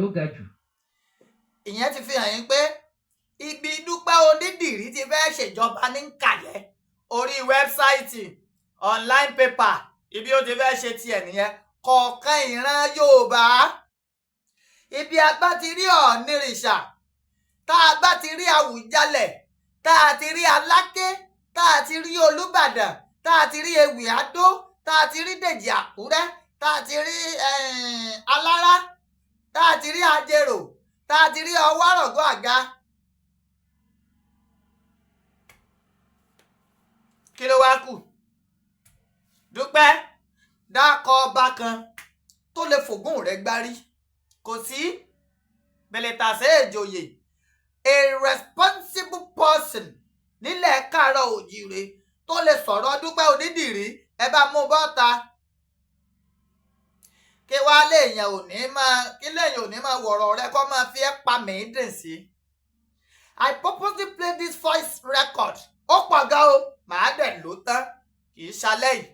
Ó ga jù. Ìyẹn ti fi hàn yín pé ibi Dúpẹ́ Onídìrí ti fẹ́ ṣèjọba ní Kàyẹ́, orí website, online paper, ibi ó ti fẹ́ ṣe tiẹ̀ nìyẹn. Kọ̀ọ̀kan ìran Yorùbá, ibi a bá ti rí Ọ̀nìrìṣà, tá a bá ti rí Àwùjalẹ̀, tá a ti rí Aláké, tá a ti rí Olúbàdàn, tá a ti rí Ewì Adó, tá a ti rí Dèjì Àkúrẹ́, tá a ti rí Alára, tá a ti rí Ajerò, tá a ti rí Ọwárọ̀gọ́ Àga, kí ló wá kù? Dúpẹ́, dákọ̀ ọba kan tó lè fògùn rẹ̀ gbárí. Kò sí bẹ̀lẹ̀tàṣẹ́ ìjòyè, a responsible person nílẹ̀ káàárọ̀ òjìrè tó lè sọ̀rọ̀ Dúpẹ́ Onídìrí. Ẹ bá mú bọ́ta. Kí wàá léèyàn ò ní máa, kí léèyàn ò ní máa wọ̀rọ̀ rẹ kó máa fi ẹ́ pa mí dùn sí. I purposely play this voice record. Ó pọ̀ gan o, màá dẹ̀ ló tán, kì í ṣalẹ́ yìí.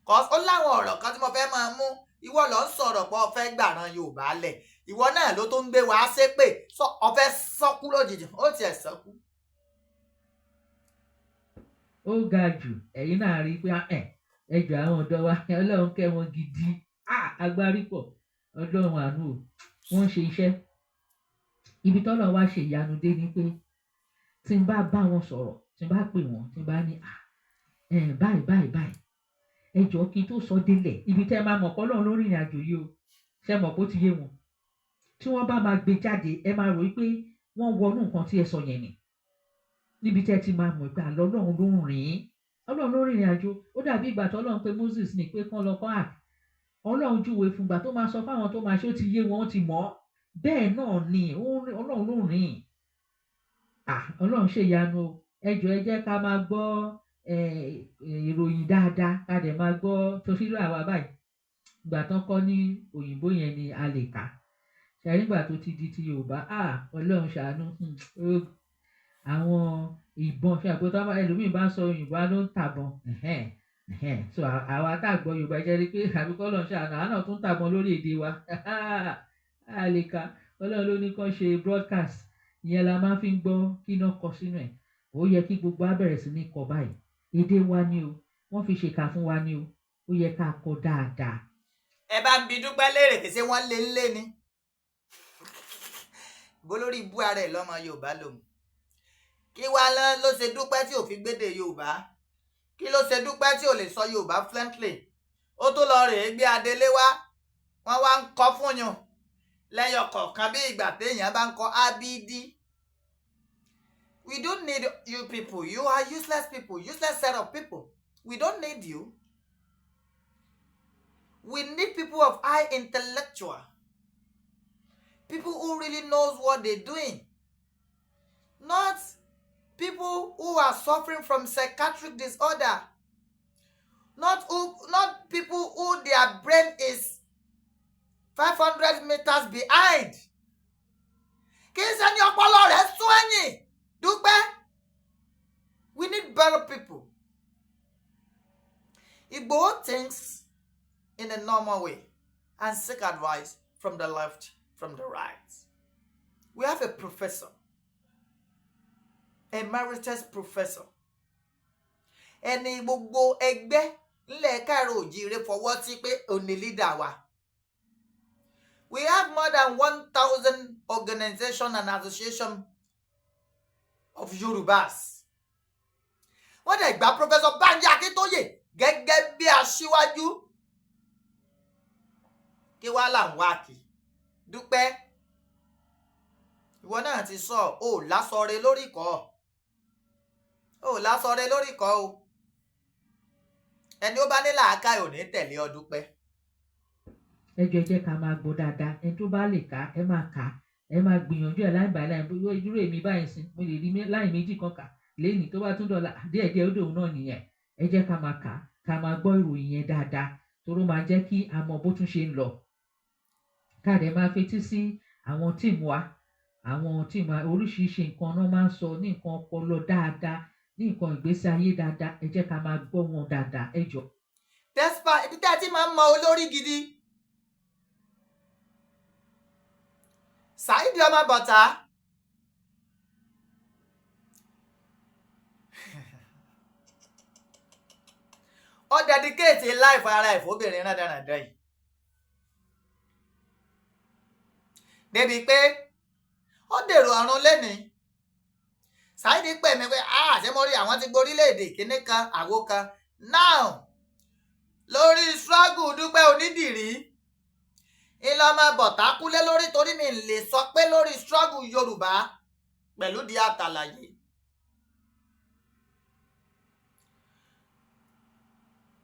Cause ó láwọn ọ̀rọ̀ kan tí mo fẹ́ máa mú. Ìwọ lọ ń sọ̀rọ̀ pé o fẹ́ gbàràn Yorùbá lẹ̀. Ìwọ náà ló tó ń gbé wàá ṣépè sọ, ọ fẹ́ sọ́kú lójijì, ó tiẹ̀ sọ́kú. Ó ga jù. Ẹ̀yin náà rí i pé ẹ jọ àwọn ọ̀dọ́ wa, Ọlọ́run kẹ́ wọn gidi. Agbárí pọ̀, Ọlọ́run àánú o, wọ́n ń ṣe iṣẹ́. Ibi tọ́lọ̀ wá ṣe ìyanu dé ni pé tí n bá bá wọn sọ̀rọ̀, tí n bá pè wọ́n, tí n bá ní báyìí báyìí báyìí, ẹ jọ̀ọ́, kí n tó sọ délẹ̀, ibi tẹ́ ẹ máa mọ̀ pé Ọlọ́run lórí ìrìn àjò yìí o, ṣe mọ̀ pé ó ti yé wọn. Tí wọ́n bá máa gbé jáde, ẹ máa rò pé wọ́n wọnú nǹkan tí ẹ sọ yẹn ni. Níbi tẹ́ ẹ ti máa mọ̀ pé àlọ́ Ọlọ́run ló ń rìn, Ọlọ́run ló rìnrìn àjò. Ó dàbí ìgbà tó Ọlọ́run pé Moses ní pé kán lọ kọ́ àk, Ọlọ́run júwe fún ìgbà tó máa sọ fáwọn tó máa ṣe, ó ti yé wọn, ó ti mọ̀ ọ́. Bẹ́ẹ̀ náà ni Ọlọ́run ló rìn. Ọlọ́run ṣe ìyanu o. Ẹ jọ̀ọ́, ẹ jẹ́ ká máa gbọ́ ìròyìn dáadáa, ká dẹ̀ máa gbọ́ torí àwa báyìí. Ìgbà tán kọ́ ní òyìnbó yẹn ni a lè kà ṣe, nígbà tó ti di ti Yorùbá, Ọlọ́run ṣàánú. Àwọn ìbọn ṣe àpótá, ẹlòmíì bá sọ òyìnbó ló ń tàbọn. So àwa tá a gbọ́ Yorùbá jẹ́ rí pé àbíkọ́ Ọlọ́run ṣàánú, àwa náà tún tàbọn lórí èdè wa, a lè kà. Ọlọ́run ló ní kán ṣe broadcast ìyẹn la máa fi ń gbọ́ kí iná kọ sínú ẹ̀. Ó yẹ kí gbogbo á bẹ̀rẹ̀ sí ní kọ báyìí. Èdè wa ni o, wọ́n fi ṣèkà fún wa ni o, ó yẹ ká kọ dáadáa. Ẹ bá ń bi Dúpẹ́ léèrè kì í ṣe wọ́n lé lé ni bó lórí ibú ara ẹ̀ lọ́mọ Yorùbá lòun. Kí wàá ló ṣe Dúpẹ́ tí ò fi gbédè Yorùbá? Kí ló ṣe Dúpẹ́ tí ò lè sọ Yorùbá fluently? Ó tó lọ rèé gbé adelé wá, wọ́n wá ń kọ́ fún yàn lẹ́yọ kọ̀ọ̀kan bí ìgbà téèyàn bá ń kọ ábídí. We don't need you people. You are useless people, useless set of people. We don't need you. We need people of high intellectual, people who really knows what they're doing, not people who are suffering from psychiatric disorder, not people who their brain is 500 meters behind. Kì í ṣe ní ọpọlọ rẹ̀ sún ẹ̀yìn. Dúpẹ́, we need better people. Igboho thinks in a normal way and seek advice from the left, from the right. We have a professor, emeritus professor, ẹni gbogbo ẹgbẹ́ ńlẹ̀ káàró òjíire fọwọ́ sí pé òní leader wa. We have more than 1,000 organization and association of Yorubas. Wọ́n dẹ̀ gba Professor Banji Akíntóyè gẹ́gẹ́ bí aṣíwájú. Kí wàá là ń wá kí? Dúpẹ́, ìwọ náà ti sọ ò lásọre lórí kọ́, ò lásọre lórí kọ́ o. Ẹni ó bá ní làákàyè ò ní tẹ̀lé ọ, Dúpẹ́. Ẹ jọ̀ọ́, ẹ jẹ́ ká máa gbọ́ dáadáa. Ẹni tó bá lè kà, ẹ máa kà, ẹ máa gbìyànjú ẹ̀ láì báyìí láì bóyá dúró. Èmi báyìí sìn, mo lè rí láì méjì kan kà lénìí, tó bá tún dọ̀la, díẹ̀díẹ̀ ó dòun náà nìyẹn. Ẹ jẹ́ ká máa kà á. Ká máa gbọ́ ìròyìn yẹn dáadáa, torí ó máa jẹ́ kí a mọ bó tún ṣe ń lọ. Ká dẹ̀ máa fetí sí àwọn team wa. Àwọn team wa, oríṣiríṣi nǹkan náà máa ń sọ, ní nǹkan ọpọlọ dáadáa, ní nǹkan ìgbésí ayé dáadáa. Ẹ jẹ́ ká máa gbọ́ wọn dáadáa, ẹ jọ̀ọ́. Despite ibi tí a ti máa ń mọ olórí gidi, Saheed ọmọ bọ̀tá, ó dedicate life ara ẹ̀ fóbìnrin rádaràda yìí, débi pé ó dèrò ọ̀run lẹ́nìí. Saheed pè mí pé, "Ah, ṣé mo rí àwọn tí gborílẹ̀-èdè kínní kan àwo kan now lórí struggle Dúpẹ́ Onídìrí ìlọmọ bọ̀tá kúlé lórí, torí mi lè sọ pé lórí struggle Yorùbá pẹ̀lú di àtàlàyé."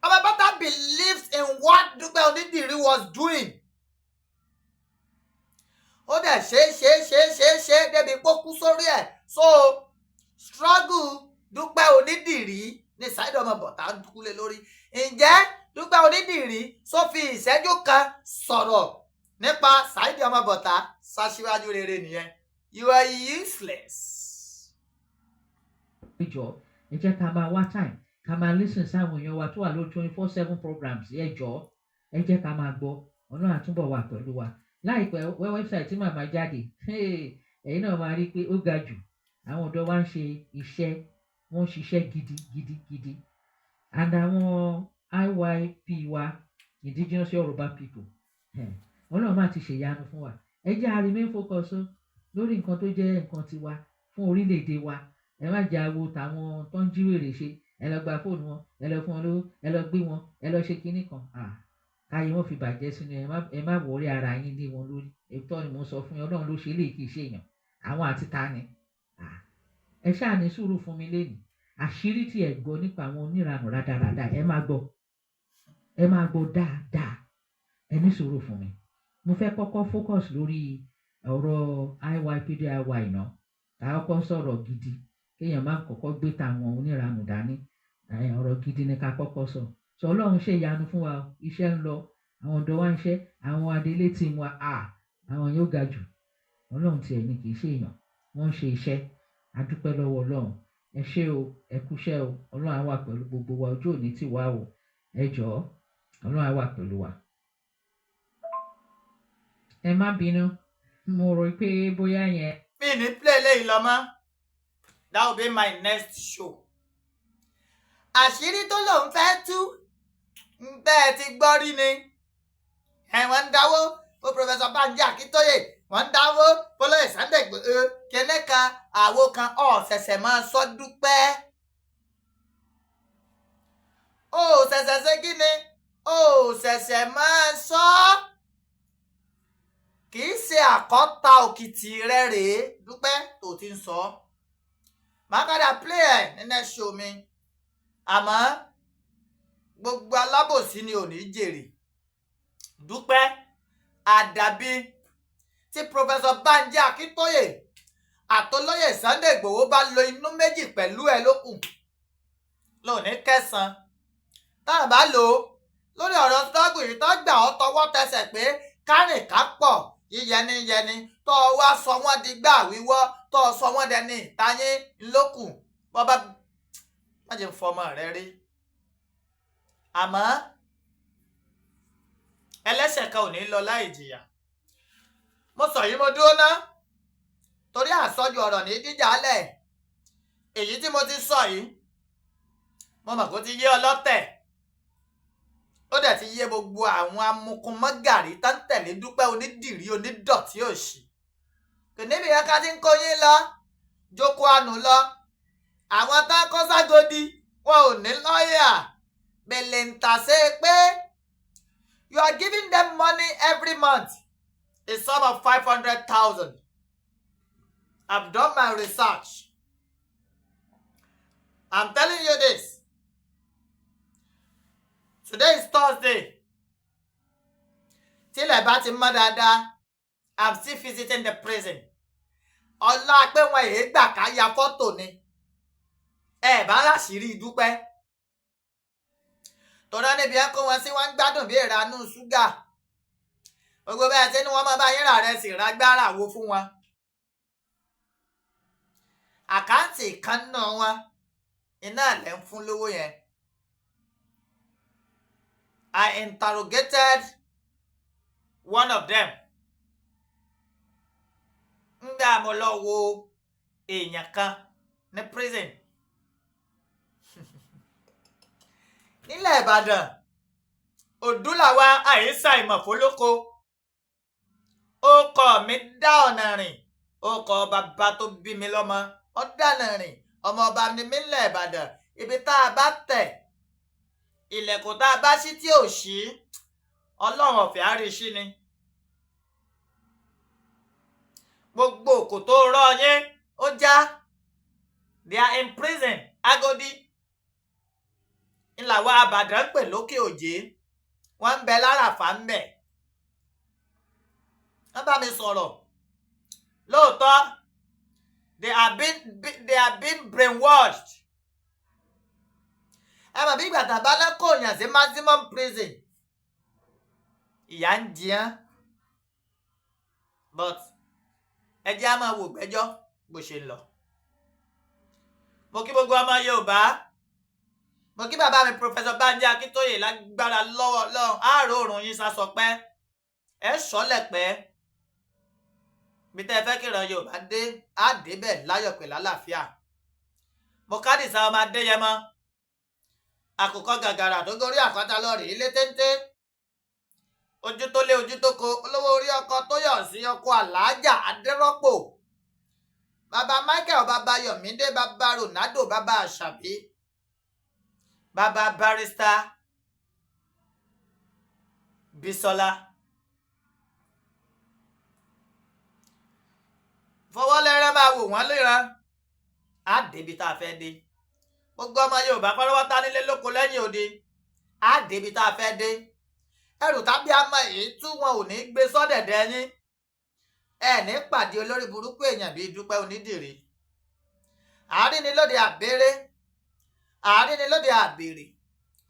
Ọmọ bọ́tà believes in what Dúpẹ́ Onídìrí was doing. Ó dẹ̀ ṣe ṣe ṣe ṣe ṣe débi pé ó kú sórí ẹ̀. So struggle Dúpẹ́ Onídìrí ní Saheed ọmọ bọ̀tá kúlé lórí. Ǹjẹ́ Dúpẹ́ Onídìrí sọ fi ìṣẹ́jú kan sọ̀rọ̀ nípa Saheed ọmọ bọ̀tá? Ṣaṣíwájú rere nìyẹn. You are useless. Ẹ jọ̀ọ́, ẹ jẹ́ ká máa wá time ká máa listen sáwọn èèyàn wa tó wà lórí 24/7 programs. Ẹ jọ̀ọ́, ẹ jẹ́ ká máa gbọ́. Ọlọ́run àtúbọ̀ wà pẹ̀lú wa. Láìpẹ́, website tí màmá jáde, ẹ̀yin náà máa rí i pé ó ga jù. Àwọn ọ̀dọ́ wa ń ṣe iṣẹ́, wọ́n ń ṣiṣẹ́ gidi gidi gidi. And àwọn IYP wa, Indigenous Yorùbá People, Ọlọ́run máa ti ṣèyanu fún wa. Ẹ jẹ́ a remain focus o lórí nǹkan tó jẹ́ nǹkan tiwa fún orílẹ̀-èdè wa. Ẹ má jẹ́ àwo tàwọn tó ń jíwèrè ṣe. Ẹ lọ gba fóònù wọn, ẹ lọ fún wọn lówó, ẹ lọ gbé wọn, ẹ lọ ṣe kinní kan, káyé wọn fi bàjẹ́ sínú. Ẹ má wọrí ara yín lé wọn lórí. Ètò ni mò ń sọ fún yín. Ọlọ́run ló ṣe lè kí í ṣe èèyàn àwọn àti ta ni. Ẹ ṣáà ní sùúrù fún mi lénìí. Àṣírí tí ẹ gbọ́ nípa àwọn oníranù rádaràda, ẹ máa gbọ́, ẹ máa gbọ́ dáadáa. Ẹ ní sùúrù fún mi. Mo fẹ́ kọ́kọ́ focus lórí ọ̀rọ̀ IYPDIY náà. Ká kọ́kọ́ sọ̀rọ̀ gidi, kéèyàn má kọ́kọ́ gbé tàwọn oníranù dání. Ọ̀rọ̀ gidi ni ká kọ́kọ́ sọ. Sọ Ọlọ́run ṣe ìyanu fún wa o. Iṣẹ́ ń lọ, àwọn ọ̀dọ́ wa ń ṣe, àwọn adelé tí wa, àwọn yóò ga jù. Ọlọ́run tiẹ̀ ni, kì í ṣe èèyàn. Wọ́n ń ṣe iṣẹ́. A dúpẹ́ lọ́wọ́ Ọlọ́run. Ẹ ṣé o, ẹ kúṣẹ́ o. Ọlọ́run á wà pẹ̀lú gbogbo wa. Ojú òní tì wá o. Ẹ jọ̀ọ́, Ọlọ́run á wà pẹ̀lú wa. Ẹ má bínú, mo rò pé bóyá yẹn. Mi ní play léyìí lọ mọ́. That will be my next show. Àṣírí tó lòun fẹ́ tú ń tẹ́ ẹ ti gbọ́ rí ni. Wọ́n ń dáwó fún Professor Banji Akíntóyè, wọ́n ń dáwó fọlọ́yè Sunday Igboho, kíní kan àwo kan. Ọ̀sẹ̀sẹ̀ máa sọ dúpẹ́, ó ṣẹ̀ṣẹ̀ ṣe kí ni, ó ṣẹ̀ṣẹ̀ máa sọ. Kì í ṣe àkọ́ta òkìtì rẹ rèé, dúpẹ́ tó ti ń sọ. Màá padà play ẹ̀ ní next show mi. Àmọ́ gbogbo alábòsí ni ò ní jèrè. Dúpẹ́, àdàbí tí Professor Banji Akíntóyè àtolóyè Sunday Igboho bá lo inú méjì pẹ̀lú ẹ lókùn lónìí kẹsàn-án táwọn bá lò ó lórí ọ̀rọ̀ struggle yìí, tó gbà ọ́ tọwọ́ tẹsẹ̀ pé kárìn ká pọ̀, yíyẹni yẹni, tó o wá sọ wọ́n di gbà wíwọ́, tó o sọ wọ́n dẹni ìtayín lókùn, bọ́ bá má jẹ́ ń fọmọ rẹ rí. Àmọ́ ẹlẹ́ṣẹ̀ kan ò ní lọ láì jìyà. Mo sọ yìí, mo dúró ná, torí àsọjù ọ̀rọ̀ ní jíjà lẹ̀. Èyí tí mo ti sọ yìí, mo mọ̀ kó ti yé ọlọ́tẹ̀, ó dẹ̀ ti yé gbogbo àwọn amukumọ́gàrí tó ń tẹ̀lé Dúpẹ́ Onídìrí onídọ̀tí òṣì. Kò níbi yẹn ká ti ń kó yín lọ jókòó àánú lọ. Àwọn tó ń kó ságodi wọn ò ní lọ́ọ̀yà bèlè ń tà sí pé you are giving them money every month, a sum of 500,000. I've done my research. I'm telling you this. Today is Thursday. Tílẹ̀ bá ti mọ́ dáadáa, I'm still visiting the prison. Ọlá pé wọn èé gbà ká ya fọ́tò ni. Ẹ bá láṣìírí Dúpẹ́. Tọ́lá níbi ẹ kó wọn sí, wọ́n ń gbádùn bí ìranú ṣúgà. Gbogbo bẹ́ẹ̀ tí ni wọ́n máa bá yín rà rẹ̀ sì rágbára wo fún wọn. Account kan náà wọn iná lẹ́ ń fún lówó yẹn. I interrogated one of them. Ngbà mo lọ wo èèyàn kan ní prison nílẹ̀ Ìbàdàn, òdúlàwà àyíṣà ìmọ̀fólókò. Ó kọ mi dá ọ̀nà rìn, ó kọ bàbá tó bí mi lọ́mọ, ó dáná rìn. Ọmọ ọba ni mí nílẹ̀ Ìbàdàn. Ibi tá a bá tẹ̀, ilẹ̀kùn tá a bá ṣí tí ò ṣí, Ọlọ́run ọ̀fẹ́ á rí sí ni. Gbogbo òkò tó rọ yín ó já. They are in prison. Agodi ńláwọ Àbàdàn pè lókè òjé, wọ́n ń bẹ láràfà ń bẹ. Wọ́n bá mi sọ̀rọ̀ lóòótọ́. They are being brainwashed. Ẹ mọ̀ bí ìgbà tàbá náà kò yàn sí maximum prison, ìyà ń jiyàn, but ẹ jẹ́ á máa wò gbẹ́jọ́ bó ṣe ń lọ. Mo kí gbogbo ọmọ Yorùbá. Mo kí bàbá mi, Professor Banji Akíntóyè. Lágbára lọ́wọ́ lọ́run, àárò òrùn yín sásọ pẹ́, ẹ sọ́lẹ̀ pẹ́. Bí tẹ́ ẹ fẹ́ kíran Yorùbá dé, á débẹ̀ láyọ̀ pẹ̀lú àlàáfíà. Mo kádìsá ọmọ Adéyẹmọ, àkùkọ gàgàrà tó gorí àkọ́tà lọ rí ilé téńté, ojú tó lé, ojú tó ko, olówó orí ọkọ tó yọ̀ sí, ọkọ Àlàájà Adérọ́pò, bàbá Michael, bàbá Yọ̀mídé, bàbá Ronaldo, bàbá Àṣàbí, bàbá Barrister Bísọ́lá. Fọwọ́lẹ́rẹ́ máa wò wọ́n léran, á débi tá a fẹ́ dé. Gbogbo ọmọ Yorùbá pátápátá, nílé lóko lẹ́yìn odi, á débi tá a fẹ́ dé. Ẹrù tábí àmọ́ èyí tú wọn ò ní gbé sọ́dẹ̀dẹ̀ yín. Ẹ ní pàdé olórí burúkú èèyàn bíi Dúpẹ́ Onídìrí. Àárín ni lóde àbérè, àárín ni lóde àbèrè,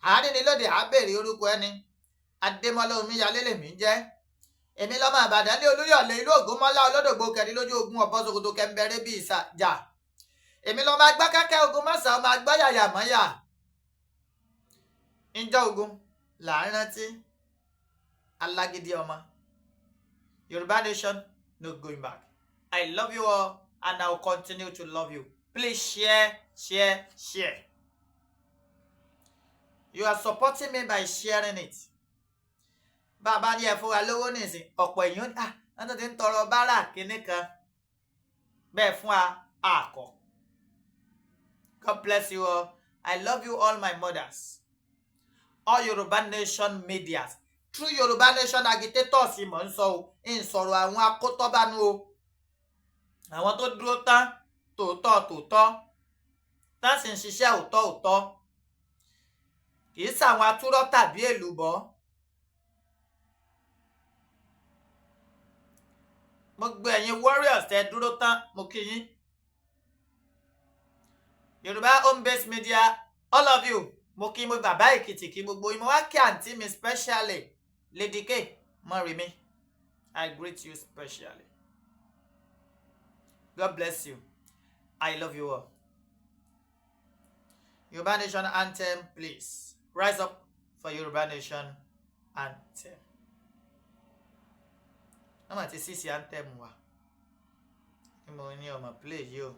àárín ni lóde àbèrè. Orúkọ ẹni Adémọlá Omíyalé lèmi ń jẹ́. Èmi lọ́mọ Ìbàdàn ní Olúyọ̀lé, ìlú Ògúnmọ́lá, olódògbò kẹrin lójú ogun, ọ̀bọ ṣòkòtò kẹmbẹrẹ bíi ìsàjà. Èmi lọ́mọ agbá kẹ́kẹ́ ogun mọ́sàn, ọmọ agbá yàyà mọ́yà. Ìjọ ogun là ń rántí alágídí ọmọ. Yorùbá nation, no going back. I love you all and I will continue to love you. Please share, share, share. You are supporting me by sharing it. Bàbá ní ẹ fún wa lówó nísìn, ọ̀pọ̀ èèyàn ah, wọ́n tó ti ń tọrọ bárà kínní kan bẹ́ẹ̀ fún wa àkọ́. God bless you all. I love you all, my mothers, all Yorùbá nation medias, true Yorùbá nation agitators. Mọ̀ ń sọ o, ń sọ̀rọ̀ àwọn akótọ́bánu o, àwọn tó dúró tán tòótọ́ tòótọ́, tán sì ń ṣiṣẹ́ òótọ́ òótọ́, kì í ṣàwọn atúrọ́ tàbí èlùbọ́. Gbogbo ẹ̀yin warriors tẹ́ dúró tán, mo kí yín. Yorùbá home based media, all of you, mo kí mo bàbá Èkìtì, kí gbogbo yín. Mo wá kí àǹtí mi specially, Lady K Mọ́rìmí. I greet you specially. God bless you. I love you all. Yorùbá Nation anthem, please. Rise up for Yorùbá Nation anthem. Wọ́n mà ti sísì anthem wa ní mo ní ọmọ play yìí o.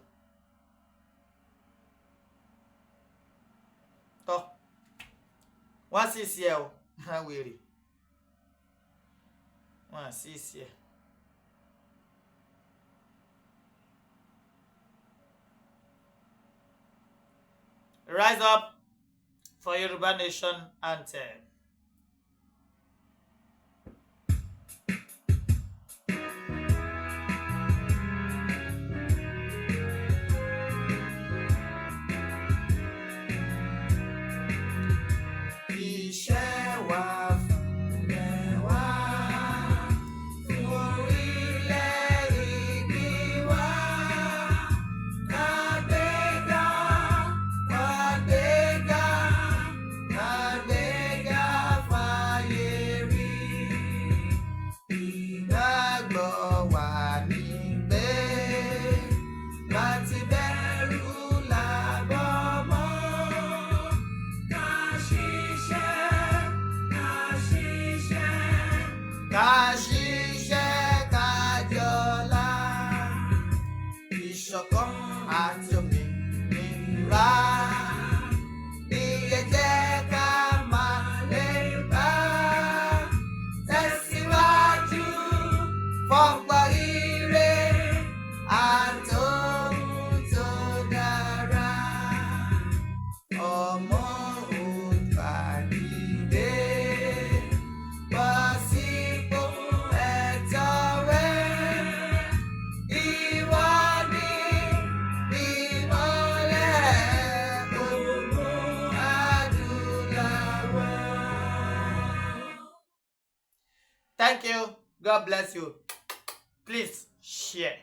Tọ́ wọ́n sì sí ẹ o, wọ́n wèrè, wọ́n sì sí ẹ. Rise up for Yoruba Nation anthem. Iṣẹ́ wa fúnlẹ̀ wa, fún orílẹ̀-èdè wa. Kàgbéga, kàgbéga, kàgbéga. Ìṣọ̀kan àti òmìnira. Iye jẹ́ ká máa lè bá tẹ̀síwájú fọ́pọ̀ ire àtòhun tó dára. Ọmọ Oòduà dìde, bọ́ sípò ẹ̀tọ́ rẹ. Ìwọ ni ìmọ́lẹ̀ gbogbo adúláwọ̀. Thank you. God bless you. Please share.